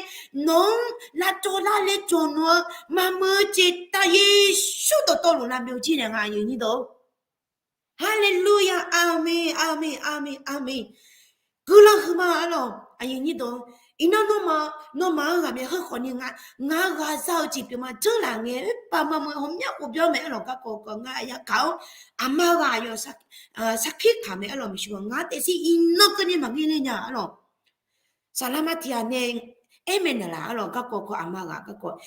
nawq-anr lavcawv lar laer cawq nawq-eu maqmuiq-eu jeq taf Yeqsur dawqtawvluf lavbyov jir naeq nga aqyuif nyir dawq. Haleluya, aqmeq, aqmeq, aqmeq, aqmeq. Guiqlanq huiqma arlawq, aqyuif nyir dawq. Iqnan nawmaf, nawmaf-anr ghaqmya heu khawf ni nga, ngaq-eu ghaqza-eu jeq pyeufma janrlaf ngae, oerpav maqmuiq hawmyar khof byawr mae arlawq garkawv kawv ngar yagaq-awr, aqma ghaq aqyawf sarkir kaq mae arlawq maeqshi-awq ngar taefzir iqnan keuvni maqngeur ler nya arlawq. Saqlar mar tiq ghaq nae aer mae naqlaf arlawq garkawv kawv aqma ghaq garkawv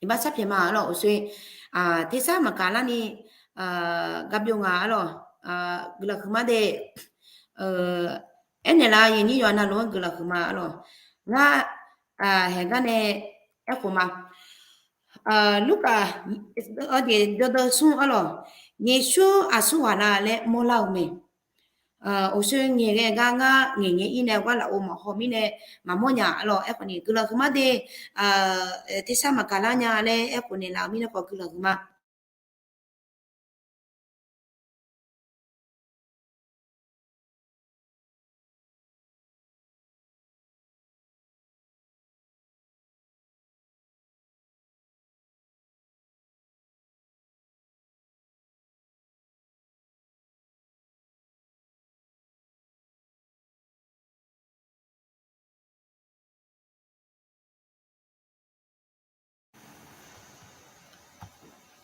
Iqbax sharpyaeq ma arlawq, uqshoe tersar maqkaq larni, garbyov nga arlawq, guiqlanq huiqma de, aernaeq lar, yawnyir yawqha navluf-anr guiqlanq huiqma arlawq. Ngar haeqgar nae aerkhof ma. Lurkaf, jeq dawrdawr smr arlawq, Yeqsur aqsur ghaq la laer mawrlar-eu mae. Uqshoe ngaeqghae gar ngar ngaeqngae-ir nae gar lafov maqhaw mirnae maqmawr nya arlawq. Aerkhawf ni guiqlanq huiqma de, tersar maqkaq lar nya laer aerkhof naeqlaf-eu mirnae khawf guiqlanq huiqma.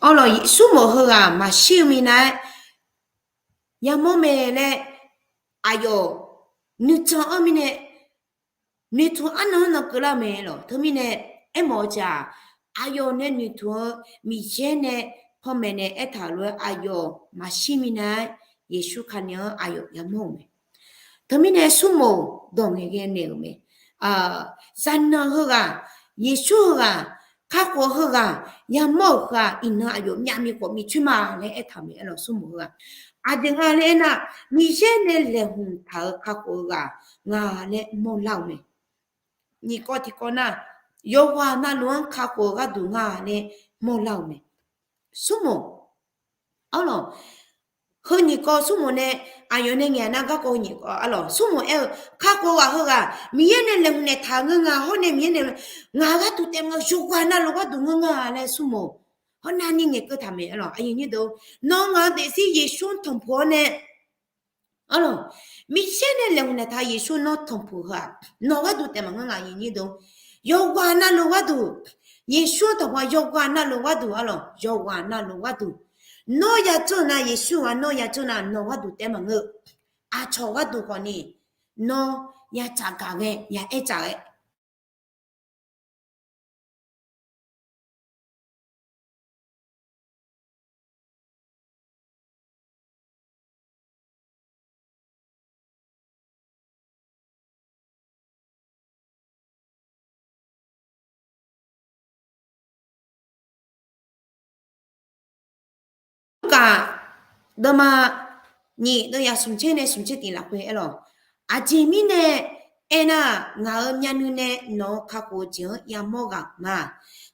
Arlawq, smrmoq heughaq maqshir-eu minav-aer yamawr mae laer aqyawf nuijan-anr mirnae noeqtmq arnan-anr nan keuvlar-eu mae lawq. Teumirnae aermawf-eu jeq-aq, aqyawf nae noeqtmq-eu Miqyaer nae panmaeq nae aertaq-euq lof-aer aqyawf maqshir minav-aer Yeqsur Kali-anr aqyawf yamawr-euq mae. Teumirnae smrmoq dawq ngaeqghae naeq-euq mae. Zaqnanq heughaq, Yeqsur heughaq, kakhof-eu heughaq, yamawr-euq heughaq, iqnan aqyawf myavnuiv khawf miqcoer ma laer aertaq-euq mae arlawq. Smrmoq heughaq aqjeq nga laer aernar, Miqyaer nae laeqhmq taq-eu kakhof-eu ghaq nga laer mawrlar-euq mae. Nyiq kawv tiqkawv nar, yawqghaq navluf-anr kakhof-eu gharduq nga laer mawrlar-euq mae. Smrmoq arlawq, heu nyiq kawv smrmoq nae, aqyawf nae ngaeq nar garkawv heu nyiq kawv arlawq, smrmoq aer-eu, kakhof-eu ghaq heughaq Miqyaer nae laeqhmq naeqtaq-eu ngeur nga, hawr nae Miqyaer nae ngaq gharduq taef ma, yawqghaq navluf gharduq ngeur nga laer smrmoq hawr navni ngaeqkeuv taq mae arlawq. Nawr ngaq-eu daefzir Yeqsur-anr tanqpuq-awr nae arlawq, Miqyaer nae laeqhmq naeqtaq Yeqsur nawr tanqpuq heu-aq, nawq gharduq taef maqngeur nga. Yawqghaq navluf gharduq, Yeqsur-anr tanqpuq-a, yawqghaq navluf gharduq arlawq, yawqghaq navluf gharduq. Nawr yadzeur-eu nar, Yeqsur-aq nawr yadzeur nar, nawq gharduq taef maqngeur. Aqcawq gharduq khawfni, nawr yatsaf gaq ghae, ya aer tsaf ghae. Kaq, deuvma nyiq deuv yaf smq tser nae smq tser tiq lafkhoer aerlawq. Aqjeq mirnae aernar, ngaq-euq myavnuiv nae nawq-euq kakhof-eu jeq-anr yamawr ghaq ma.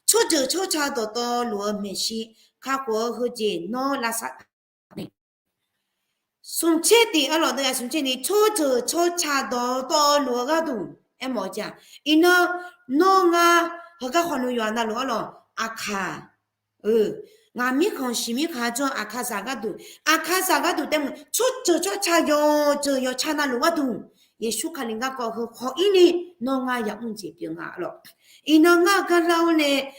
Tsawrjeuq tsawrca dawqtawvluf-eu maeqshi kakhof-eu heujeq nawr lavsav taq-euq mae. Smq tser tiq arlawq, deuv yaf smq tser ni, tsawrjeuq tsawrca dawqtawv luf-eu gharduq aermawf-eu jeq-aq, iqnan nawr ngar heugar khawf nui yawqha navluf arlawq, aqkaq, ngaq mirkhanq shiq mirkhanq jawr-eu aqkaqzaq gharduq, aqkaqzaq gharduq taef maqngeur, tsawrjeuq tsawrca yawqjeuq yawqca navluf gharduq, Yeqsur Kali garkawv heu khawf-ir ni nawr ngar yamr jeq pyeuf nga arlawq. Iqnan ngar-eu gar lar-awr nae,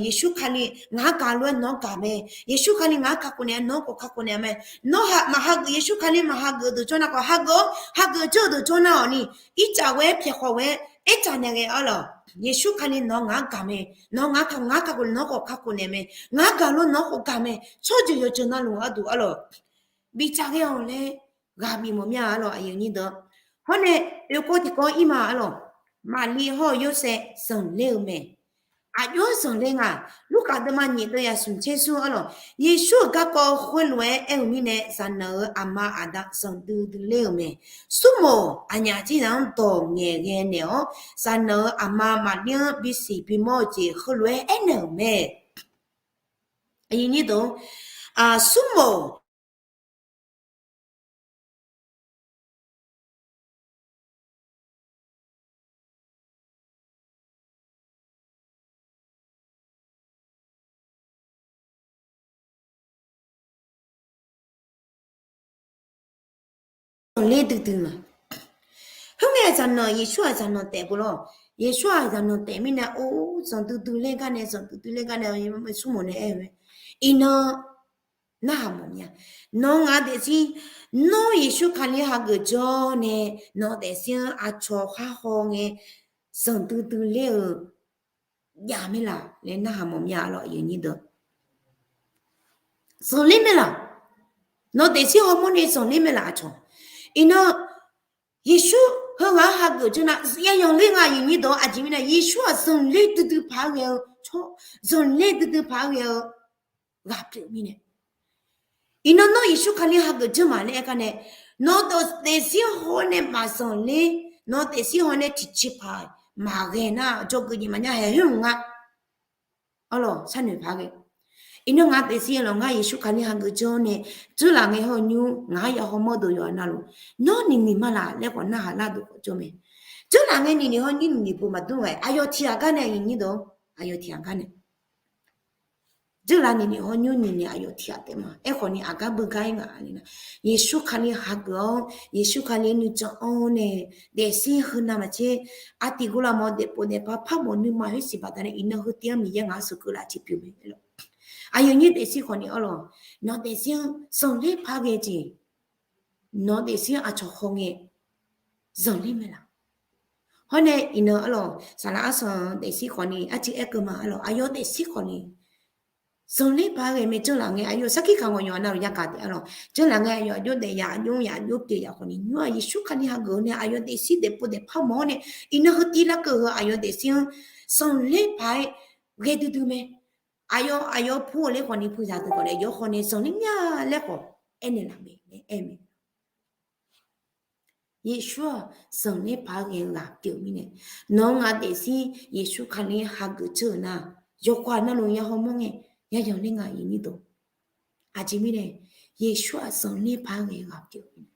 Yeqsur Kali ngaq-anr gaq lof-aer nawq-anr gaq mae. Yeqsur Kali ngaq-anr kakhof naeq-a, nawq-anr khawf kakhof naeq mae. Nawr maqhageuf, Yeqsur Kali maqhageuf-eu deuq jawr nar khawf hageuf-awr, hageuf jawr-eu deuq jawr nar-awq ni, ircaf ghoe-aer pyaeqkhawf ghoe-aer aercaf naeq ghae arlawq. Yeqsur Kali nawq ngaq-anr gaq mae. Nawq ngaq-anr kakhof, nawq-anr khawf kakhof naeq mae. Ngaq-anr gaq lof nawq-anr khawf gaq mae. Tsawrjeuq yawqjeuq navluf gharduq arlawq, bicav ghae-awq laer ghaq bif mawf mir-a arlawq, aqyuif aqnyir deuq. Hawr nae oekawv tiqkawv ir ma arlawq, Maqli hawr-eu Yorsaev zanqler-eu mae. Aqjox-aer zanqler nga. Lurkaf deuvma nyiq deuv yaf smq tser smr arlawq, Yeqsur-euq garkawv khoerlof-aer aer-eu mirnae, zaqnanq-euq aqma aqda zanqdui dui ler-euq mae. Smrmoq aqnyaf jir zaq-anr dawq ngaeqghae naeq-awr, zaqnanq-euq aqma Maqli-anr bisiq bimawr-eu jeq heulof-aer aernaeq-euq mae. Smrmoq zanqler duidui ma. Khoerngae zaqnanq, Yeqsur-aq zaqnanq taef-eu lawr. Yeqsur-aq zaqnanq taef mirnae, or, zanqdui dui ler gar nae, zanqdui dui ler gar nae, smrmoq nae aer-eu mae. Iqnan narhaq mawf nya. Nawq-eu ngaq daefzir, nawr Yeqsur Kali hageuf jawr nae, nawq-eu daefzir-anr aqcawq khar haw ngae, zanqdui dui ler-eu jav maer laf laer narhaq mawf mya lawq, aqyuif aqnyir deuq. Zanqler maer laf. Nawq daefzir hawmawr nae zanqler maer laf aqcawq. Iqnan Yeqsur heughaq-anr hageuf jawr nar, yayanqler nga aqyuif aqnyir deuq. Aqjeq mirnae Yeqsur-aq zanqler duidui paq-aer ghae-eu tsawr, zanqler duidui paq-aer ghae-eu ghaq pyeuf mirnae. Iqnan nawr Yeqsur Kali hageuf jawr ma laer aer gar nae, nawq daefzir haw nae maqzanqler, nawq daefzir haw nae tiqjeqpaq maqghae nar, jawrgeuf jeq maqnya haeq khoer mq nga. Arlawq sharnoeq paq ghae. Iqnan ngaq daefzir lawq, ngar Yeqsur Kali hageuf jawr nae, dzeurlaf ngae haw nymr ngaq-anr ya hawmawr deuq yawqha navluf, nawr niqniq ma laf laer khawf narhaq lar deuq khawf jawr mae. Dzeurlaf ngae niqniq haw nymr niqniq bu maqdur ghae, aqyawf tiq ghaq gar nae aqyuif aqnyir deuq, aqyawf tiq ghaq gar nae. Dzeurlaf niqniq haw nymr niqniq aqyawf tiq ghaq taef ma. Aerkhawf ni aqgar beugar-ir nga le nar, Yeqsur Kali hageuf-awr, Yeqsur Kali nuijan anr nae, daefzir heunav maqtser, aqtiq guvlar mawf daefpov daefpar par mawf nuima khoersiq baqdanae iqnan heu tiv-anr Miqyaer ngaq-anr sheuqkeuv laf tiqpyeuf mae lawq. Aqyuif aqnyir daefzir khawf ni arlawq, nawq daefzir-anr zanqler paq-aer ghae jeq, nawq daefzir-anr aqcawq haw ngae zanqler mae laf. Hawr nae iqnan arlawq, saqlaq arsan daefzir khawf ni arciv aerkeuv ma arlawq, aqyawf daefzir khawf ni zanqler paq-aer ghae mae. Dzeurlaf ngae aqyawf sarkir kaq ngawq yawqha navluf yagaq taef arlawq, dzeurlaf ngae aqyawf aqjox daef yaf aqjox yaf aqjox pyeuf yaf khawf ni nymr-aq Yeqsur Kali hageuf-eu nae aqyawf daefzir daefpov daefpar mawf-awr nae, iqnan heu tiv larkeuv heu aqyawf daefzir-anr zanqler paq-aer ghae duidui mae. Aqyawf aqyawf pu-eu laer khawf ni puqzaq deuq khawf nae yawkhaw nae zanqler mya laer khawf aernaeq laf mae laer aer mae. Yeqsur-aq zanqler paq-aer ghae-eu ghaq pyeuf mirnae, nawq-eu ngaq daefzir Yeqsur Kali hageuf dzeur-euq nar, yawqghaq navluf ya hawmawr ngae, yayanqler nga aqyuif aqnyir deuq. Aqjeq mirnae, Yeqsur-aq zanqler paq-aer ghae-eu ghaq pyeuf mirnae.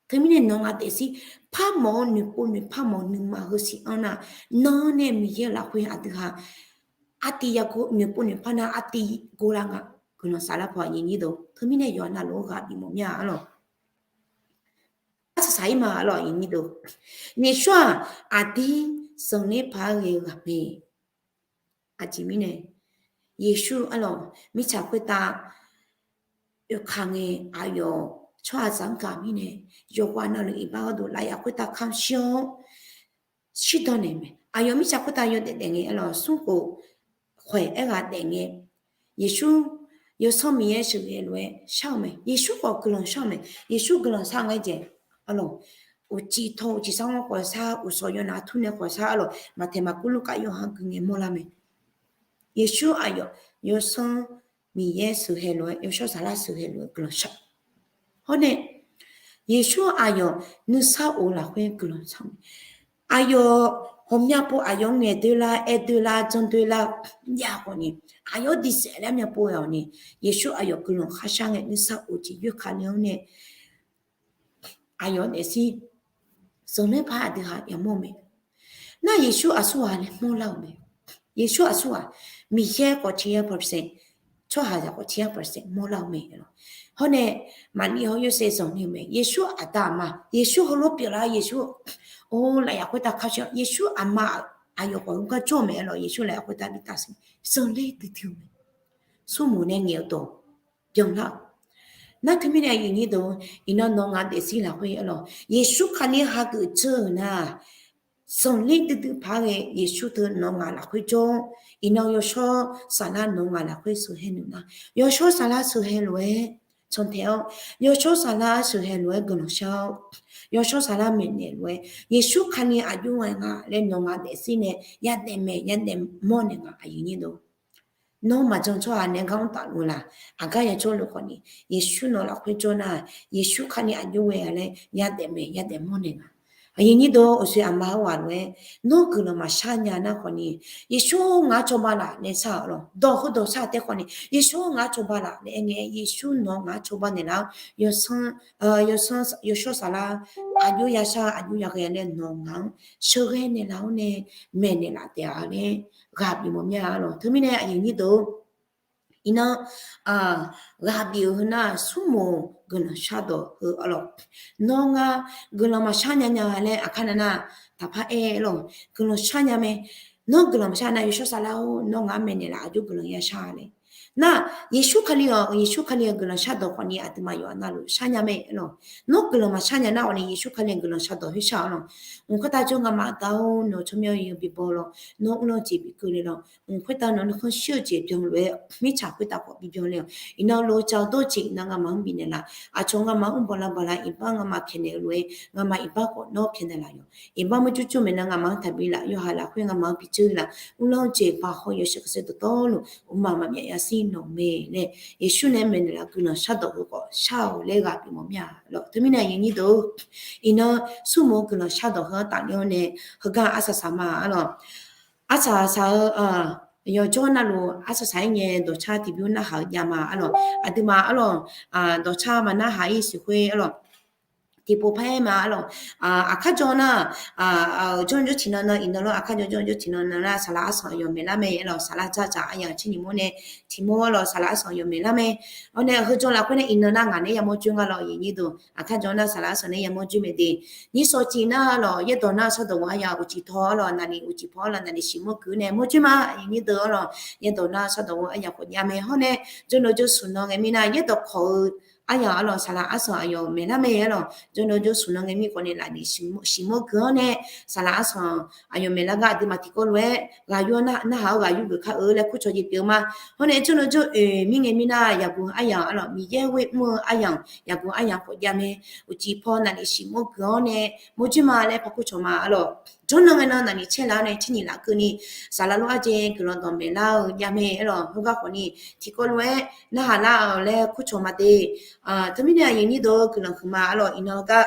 Teumirnae nawq-eu ngaq daefzir par mawf-eu noeqpov noeqpar mawf nuima heusiq anr nar, nan-anr nae Miqyaer-euq lafkhoer aqdui ha aqtiv ya noeqpov noeqpar nar aqtiv gor lar nga. Guiqlanq saflar paw aqyuif aqnyir deuq, teumirnae yawqha navluf-anr ghaq bif mawf mya arlawq. Arsaq saq-ir ma arlawq aqyuif aqnyir deuq. Yeqsur-aq aqdir zanqler paq-aer ghae-eu ghaq mae. Aqjeq mirnae, Yeqsur arlawq mirtsaq khoertav oekaq ngae, aqyawf tsawrhaqzaq-anr gaq mirnae, yawqghaq navluf iqbax gharduq lafyaf khoertav kamq shir-awr shirdan naeq mae. Aqyawf mirtsaq khoertav yawdaef daef ngae arlawq, smrkhof khoeq aerghaq daef ngae, Yeqsur Yawsanr Miqyaer sheuqghae lof-aer shar-eu mae. Yeqsur khawf guiqlanq shar-eu mae. Yeqsur guiqlanq shar ngae jeq arlawq, uqcif taw uqcif sar-anr khawf shar, uqshawq yawnaf tur nae khawf shar arlawq, Maqtaeq Maqkuv Lurkaf yawqha gui ngae mawrlar mae. Yeqsur aqyawf Yawsanr Miqyaer sheuqghae lof-aer yawshawr saflar sheuqghae lof-aer guiqlanq shar. Hawr nae Yeqsur aqyawf nuisar of lafkhoer guiqlanq shar mae. Aqyawf ghawqmya pov aqyawf-anr ngaeq doerlar aer doerlar janr doerlar jav khawf ni, aqyawf-anr diqsaef laer mya pov-awq ni, Yeqsur aqyawf guiqlanq kharshar ngae nuisar of jeq yoerkale-anr nae aqyawf daefzir zanqler paq aqdui ha yamawr-eu mae. Nar Yeqsur aqsurghaq laer mawrlar-euq mae. Yeqsur aqsurghaq, Miqyaer khawf tiq yar percent, tsawrhaqzaq khawf tiq yar percent mawrlar-eu mae. Hawr nae Maqlir hawr Yorsaev zanqler-eu mae. Yeqsur aqda aqma, Yeqsur heulof pyeuflar, Yeqsur or lafyaf khoertav kar shir-awr, Yeqsur aqma aqyawf khawf heugar jawr-eu mae arlawq, Yeqsur lafyaf khoertav bi tafsiq zanqler duidui-eu mae. Smrmuiq nae ngaeq-eu dawq byanlar-awq. Nar teumirnae aqyuif aqnyir deuq, iqnan nawq ngaq daefzir lafkhoer arlawq, Yeqsur Kali hageuf dzeur-euq nar, zanqler duidui paq-aer ghae Yeqsur teu nawq ngaq lafkhoer jawr-awr, iqnan yawshawr saflar nawq ngaq lafkhoer sheuqghae naeq nar, yawshawr saflar sheuqghae lof-aer cantae-awr, yawshawr saflar sheuqghae lof-aer guiqlanq shar-awr, yawshawr saflar maeqnaeq lof-aer Yeqsur Kali aqjox ghae nga laer nawq ngaq daefzir nae yadaef maeq yadaef mawrnaeq nga aqyuif aqnyir deuq. Nawr maqjan tsawrhaq nae gar mr tafluf laq, aqgar ya jawrluf khawf ni, Yeqsur nawq lafkhoer jawr nar, Yeqsur Kali aqjox ghae-a laer yadaef maeq yadaef mawrnaeq nga. Aqyuif aqnyir deuq, uqshoe aqma-eu ghaq lof-aer, nawr guiqlanq maqshar nya nar khawf ni, Yeqsur ngaq-anr cawba laf nae shar-awq lawq. Dawq heudawq shar taef khawf ni, Yeqsur ngaq-anr cawba laf nae aer ngae, Yeqsur nawq ngaq-anr cawba naeqlaf-awr, yawsanr, yawshawr saflar aqjox yashar aqjox yaghae laer nawq ngaq-anr sheuqghae naeqlaf-awr nae maeqnaeq laf taef-a laer ghaq bif mawf mya arlawq. Teumirnae aqyuif aqnyir deuq, iqnan ghaq bif-euq heu nar smrmuiq guiqlanq shardawq heu arlawq. Nawr ngar guiqlanq maqshar nya nya laer aqkar nav nar, taqpar aer lawq, guiqlanq shar nya mae. Nawr guiqlanq maqshar nar, yawshawr saflar-or, nawr ngaq-anr maeqnaeq laf aqjox guiqlanq yashar laer. Nar, Yeqsur Kali-aq, Yeqsur Kali-euq guiqlanq shardawq khawfni aqduimaf yawqha navluf sharnya mae arlawq. Nawr guiqlanq maqsharnya nar khawfni Yeqsur Kali-euq guiqlanq shardawq khoer shar arlawq. Mq khoertav jawr ngamaf dawq-awr nawq-eu tsawrmyanr yawbibawr lawr, nawr uvlanr-eu jeq bikeuv le lawr. Mq khoertav nawq nuikhanr shir-eu jeq byan lof-aer mirtsaq khoertav khawf bibyan le-awq. Iqnan lof-eu cawq dawr jeq iqnan ngamaf-anr bifnaeq laf. Aqcawq ngamaf-anr bawlar bala iqbax ngamaf pyaeqnaeq-eu lof-aer ngamaf iqbax khawf nawr pyaeqnaeq laf yawq. Iqbax murjur jur maeqnan ngamaf-anr taqbi laf, yawhaiq lafkhoer ngamaf-anr bi jur laf, uvlanr-eu jeq baq haw yawshuif kaqsaer dawqtawvluf uqma maqmyaf yashir nawq mae laer Yeqsur nae maeqnaeq laf guiqlanq shardawq heu khawf shar-awq laer ghaq bimawr mir-a lawq. Teumirnae aqyuif aqnyir deuq-or, iqnan smrmuiq-eu guiqlanq shardawq heu-anr tafler-awr nae heugar arsaq saq ma arlawq. Arsaq saq-eu yawqjawr navluf arsaq saq-aer ngae dawqcar tiqbymr narhaq-eu jav ma arlawq. Aqduimaf arlawq, dawqcar maqnarhaq-ir siq khoer arlawq. Tiqpov par-aer ma arlawq. Aqkar jawr nar, jawr jawr tiqnan nan iqnan lawr, aqkar jawr jawr jawr tiqnan nan nar saqlaq arsanq aqyawf maeqlar mae arlawq. Saqlaq dzardzaq aryamq tser nyiq mawr nae tiq mawr arlawq, saqlaq arsanq aqyawf maeqlar mae. Awr nae heujan lafkhoer nae iqnan nar ngaq nae yamawr joer nga lawq, aqyuif aqnyir deuq. Aqkar jawr nar saqlaq arsanq nae yamawr joer mae de. Nyir sawq civ nar arlawq, yaerdawq nar shardawq ghof aryamq uqcif paw arlawq, naqnyiq uqcif paw arlawq, naqnyiq siq mawr gui nae mawr joer ma, aqyuif aqnyir deuq arlawq. Yaerdawq nar shardawq ghof aryamq khawf jav mae. Hawr nae jawrnan jawrsuq nan ngae mirnae yaerdawq kawq-eu aryamq arlawq, saqlaq arsanq aqyawf maeqlar mae arlawq. Jawrnan jawrsuq nan ngae mir khawf nae naqnyiq siq mawr gui-awr nae saqlaq arsanq aqyawf maeqlar gar aqduimaf tiqkawv lof-aer ghaq yur-awr narhaq-awr ghaq yur geuf kar-eu laer kurcawq jeq pyeuf-eu ma. Hawr nae jawrnan jawr oeq mir ngae mirnae yaqguq aryamq arlawq, Miqyaer ghoer mr-eu aryamq, yaqguq aryamq khawf jav mae. Uqcif paw naqnyiq siq mawr gui-awr nae mawr joer ma laer par kurcawq ma arlawq. Jawrnan ngae nan naqnyiq caer laf-awr nae tser nyiq laf keuvni saqlaq lof arjeq guiqlanq dawq maeqlar-eu jav mae arlawq. Heugar khawfni tiqkawv lof-aer narhaq lar-awq laer kurcawq ma de. Teumirnae aqyuif aqnyir deuq guiqlanq huiqma arlawq, iqnan gar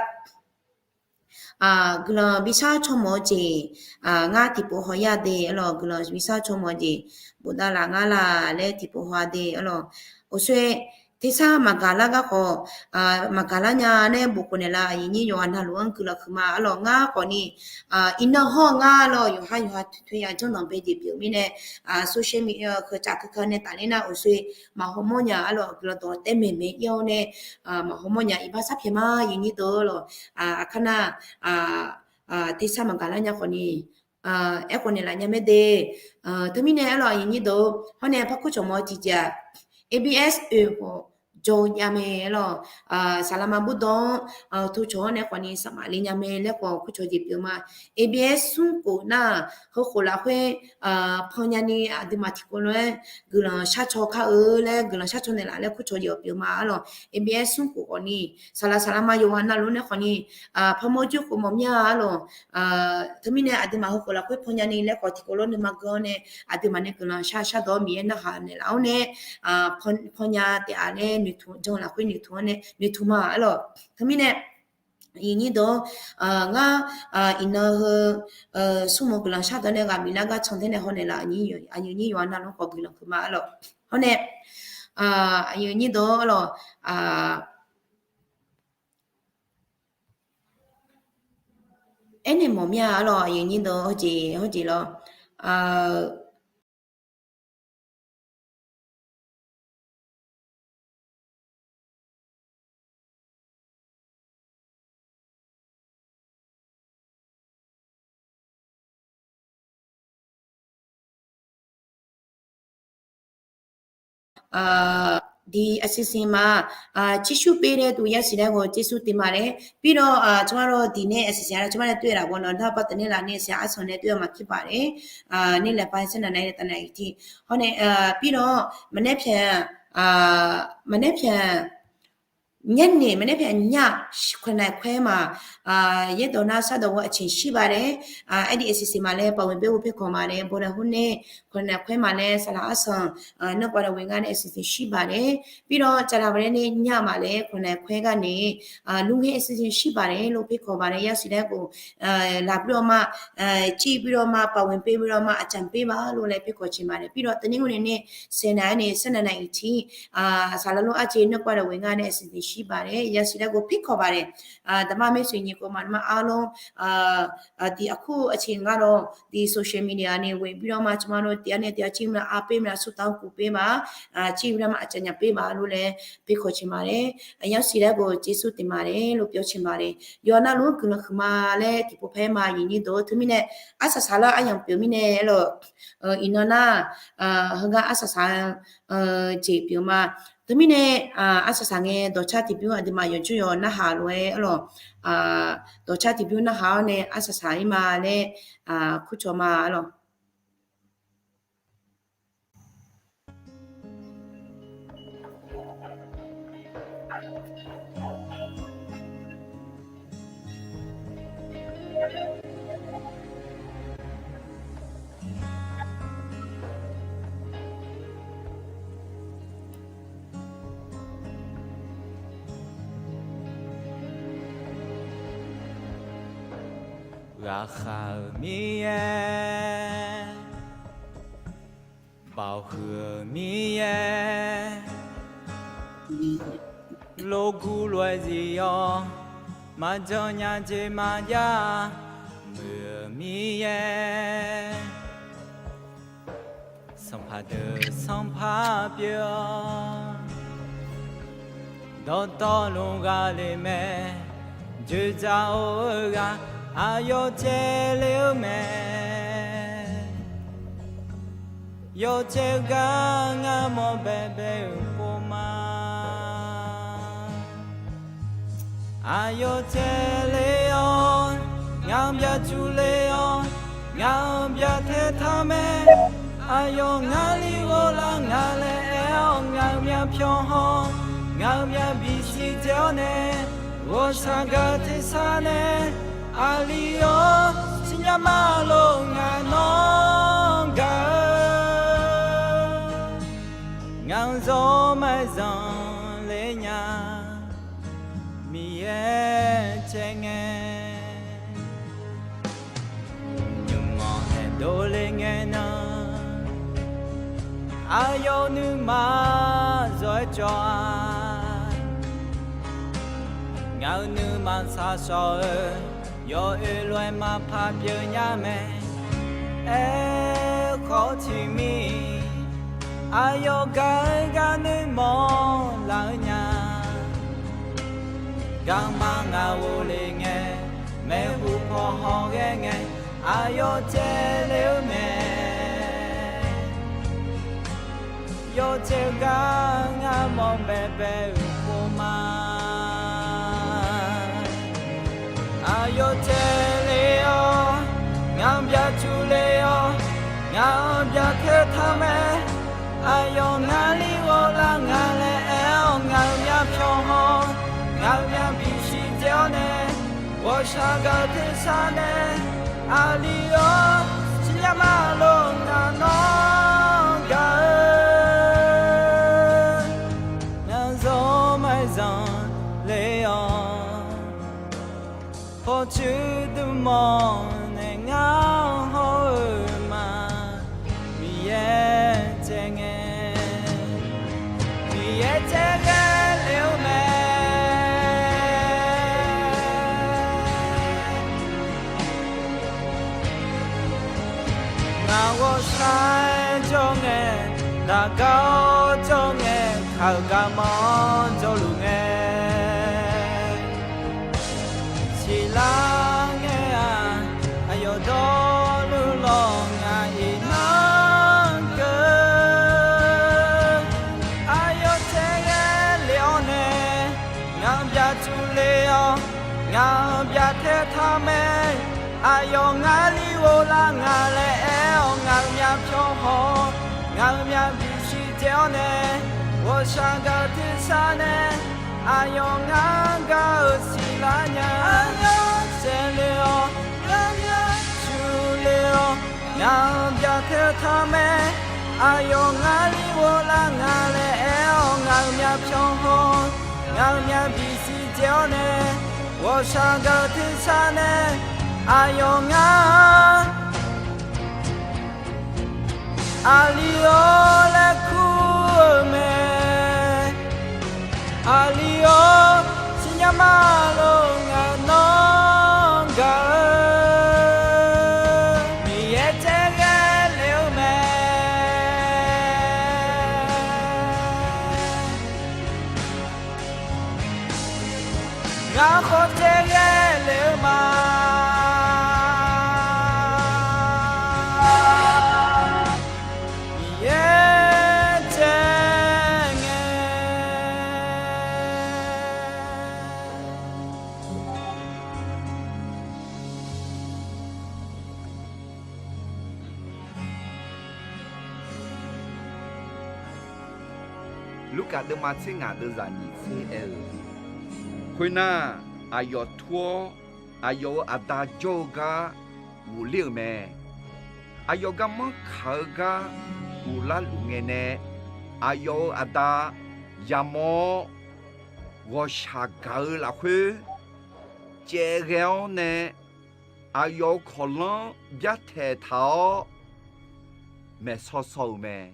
guiqlanq bishar cawmawf-eu jeq, ngar tiqpov haw yar de arlawq, guiqlanq bishar cawmawf-eu jeq bofdav laf ngar laq laer tiqpov haw de arlawq. Oqsoe tersar maqgaq lar gar khawf, maqgaq lar nya nae bof khof naeqlaf, aqyuif aqnyir yawqghaq navluf-anr guiqlanq huiqma arlawq. Ngar khawfni iqnan hawr-eu ngar lawr, yawqhar yawqha toeq ya janrdanq bae jeq pyeuf mirnae, social media keucaf keuka nae tafler nar oqsoe maqhaw mawrnya arlawq, guiqlanq dawq taer maeqmaeq ir-awr nae maqhaw mawrnya iqbax sar pyaeq ma, aqyuif aqnyir deuq arlawq. Aqkar nar tersar maqgaq lar nya khawfni aerkhof naeqlaf nya mae de. Teumirnae arlawq, aqyuif aqnyir deuq hawr nae par kurcawq mawf-eu tiqjeq-aq, ABS oeq khawf jawr-eu jav mae arlawq. Saqlaqma burdawr-anr tocawq-awr nae khawfni saqmaf le nya mae laer khawf kurcawq jeq pyeuf ma. ABS smr khof nar, heukhof lafkhoer pannya ni aqduimaf tiqkawv lof-aer guiqlanq sharcaw kar-eu laer guiqlanq sharcaw naeqlaf laer kurcawq jeq-awq pyeuf ma arlawq. ABS smr khof khawfni saqlaq saqlaqma yawqghaq navluf nae khawfni par mawr joer khof mawf mir-a arlawq. Teumirnae aqduimaf heukhof lafkhoer pannya ni laer khawf tiqkawv lof nuima geur-awr nae aqduimaf nae guiqlanq shar shardawq-awr Miqyaer narhaq naeqlaf-awr nae pannya taef-a laer noeqtmq jan lafkhoer noeqtmq-awr nae noeqtmq ma arlawq. Teumirnae aqyuif aqnyir deuq-or, ngar iqnan heu smrmuiq guiqlanq shardawq nae ghaq biflar gar can taer nae hawr naeqlaf, aqyuif aqnyir yawqghaq navluf khawf guiqlanq huiqma arlawq. Hawr nae aqyuif aqnyir deuq-or arlawq, aernaeq mawf mir-a arlawq, aqyuif aqnyir deuq hawjeq hawjeq lawr. Di အစီအစဉ်မှာ ကြည့်ရှုပေးတဲ့သူ ရရှိတဲ့ကို ကျေးဇူးတင်ပါတယ်။ ပြီးတော့ အာ ကျမတို့ ဒီနေ့ အစီအစဉ်ကတော့ ကျမနဲ့တွေ့တာပေါ့နော်။ နောက်ပတ် တနင်္လာနေ့ ဆရာအဆောင်နဲ့ တွေ့ရမှာဖြစ်ပါတယ်။ အာ နေ့လယ်ပိုင်း ဆယ့်နှစ်နာရီနဲ့ တစ်နာရီထိ။ ဟောနဲ့ အာ ပြီးတော့ မနက်ဖြန် အာ မနက်ဖြန် ညနေ မနက်ဖြန်ည ခုနစ်နာရီခွဲမှာ အာ ယဲ့တော်နာဆတ်တော်ပွဲအချိန်ရှိပါတယ်။ အာ အဲ့ဒီအစီအစဉ်မှာလည်း ပါဝင်ပေးဖို့ ဖိတ်ခေါ်ပါတယ်။ ဗုဒ္ဓဟူးနေ့ ခုနစ်နာရီခွဲမှာလည်း စာလံအဆောင် အာ နောက်ပါတော်ဝင်ငှားတဲ့ အစီအစဉ်ရှိပါတယ်။ ပြီးတော့ ကြာသပတေးနေ့ညမှာလည်း ခုနစ်နာရီခွဲကနေ အာ လူငယ်အစီအစဉ်ရှိပါတယ်လို့ ဖိတ်ခေါ်ပါတယ်။ ရောက်ရှိတဲ့ကို အာ လာပြီးတော့မှ အာ ကြည့်ပြီးတော့မှ ပါဝင်ပေးပြီးတော့မှ အကြံပေးပါလို့လည်း ဖိတ်ခေါ်ချင်ပါတယ်။ ပြီးတော့ တနင်္ဂနွေနေ့ ဆယ်နာရီကနေ ဆယ့်နှစ်နာရီထိ အာ စာလံလိုအပ်ချက် နောက်ပါတော်ဝင်ငှားတဲ့ အစီအစဉ်ရှိ bif baq le, yasiq laer ghoe pirkawq baq le. Daqma maershuiq nyiq khof maqnma arlor, tiq aqkur aqceq ngar lawr, tiq social media ni ghoe bi lawr ma, tsawrma lawr tiq-anr nae tiq-a cir mr la, arper mr la, surtaq-anr kuvper ma, cir mr la ma, aqcaf nyaf per ma lor laer pirkawq ceq ma le. Yasiq laer ghoe jersur teq ma le lor pyawr ceq ma le. Yawqha navluf-anr guiqlanq huiqma laer tiqpov paer ma, nyiq nyir deuq-eu teumirnae arsaq saq lar aryamq pyeuf mirnae lawr, iqnan nar, heugar arsaq saq jeq pyeuf ma. Teumirnae arsaq saq ngae dawqcar tiqbymr aqduimaf yawqjawr yawq narhaq lof-aer lawr, dawqcar tiqbymr narhaq-awr nae arsaq saq-ir ma laer kurcawq ma lawr. Ghaqkhav-euq Miqyaer, baoq huiq-euq Miqyaer, lof guv lof-aer zif-awr, maqjan nya jeq maqjav muiq-euq Miqyaer, sanqpaq deuq sanqpaq pyeuf-awr, dawqtawvluf ghaq le mae, joeqdzaq-or-eu ghaq aqyawf caev le-eu mae. Yawcaev gar ngar mawr baebae-euq pov ma. Aqyawf caev le-awr, ngaq-anr byacuq le-awr, ngaq-anr byatae taq mae. Aqyawf ngar li ghoflar nga laer aer-awr, ngaq-euq myavpyawq haw, ngaq-euq myavbif siqdzae-awr nae, ghawqshaq gaq tersar nae, aqli-awr siqnya ma lor ngaq nawr gaq-eu Ngaq-euq zawr maqzanq le nya, Miqyaer caev ngae. Nymq-anr nae dovle ngae nan, aqyawf nuima zawr-aer cawv-a. Ngaq-euq nuima shaqshawq-eu, yawoer lof-aer maqpar pyeuf nya mae. Aerkhawf tiqmir, aqyawf gaq-eu gharduq mawrlaf-eu nya. Garma ngaq ghofle ngae, maeqhu paw hawghae ngae, aqyawf caev le-eu mae. Yawcaev gar ngar mawr baebae-euq pov ma. Aqyawf caev le-awr, ngaq-anr byacuq le-awr, ngaq-anr byatae taq mae. Aqyawf ngar li ghoflar nga laer aer-awr, ngaq-euq myavpyawq haw, ngaq-euq myavbif siqdzae-awr nae, ghawqshaq gaq tersar nae, aqli-awr siqnya ma lor ngaq nawr gaq-eu. Ngaq-euq zawr maqzanq le-awr, pawqtsuif dmq mawr nae ngar hawr-eu ma. Miqyaer caev ngae, Miqyaer caev ghae le-eu mae. Ngaq ghawqshaq jawr ngae, daqgar-awr jawr ngae, kaq-euq garma-anr jawrluf ngae, siqlar ngae-aq, aqyawf dawrluf lawq ngaq iqnan keuv. Aqyawf caev ghae le-awr nae, ngaq-anr byacuq le-awr, ngaq-anr byatae taq mae. Aqyawf ngar li ghoflar nga laer aer-awr, ngaq-euq myavpyawq haw, ngaq-euq myavbif siqdzae-awr nae, ghawqshaq gaq tersar nae, aqyawf ngar gaq-euq siqlar nya. Aqyawf caev le-awr, ngaq-anr byacuq le-awr, ngaq-anr byatae taq mae. Aqyawf ngar li ghoflar nga laer aer-awr, ngaq-euq myavpyawq haw, ngaq-euq myavbif siqdzae-awr nae, ghawqshaq gaq tersar nae, aqyawf ngar aqli-awr laer kur-eu mae. Aqli-awr Marluf ngaq nawr gaq-eu Miqyaer caevghae lef-eu mae. Ngar khawf caevghae lef-eu ma. Miqyaer caevghae. Lurkaf deuvma tser ngaq deuvzaq nyiq tser aer-eu, khoernar, aqyawf tur-awr, aqyawf-euq aqda jawr-eu gar ghofler-euq mae. Aqyawf garmanr kaq-eu gar ghoflar luf ngae nae, aqyawf-euq aqda yamawr-awr, ghawqshaq gaq-eu lafkhoer caevghae-awr nae, aqyawf-euq kawqlanr byartaeq taq-awr maeqsaw saw-euq mae.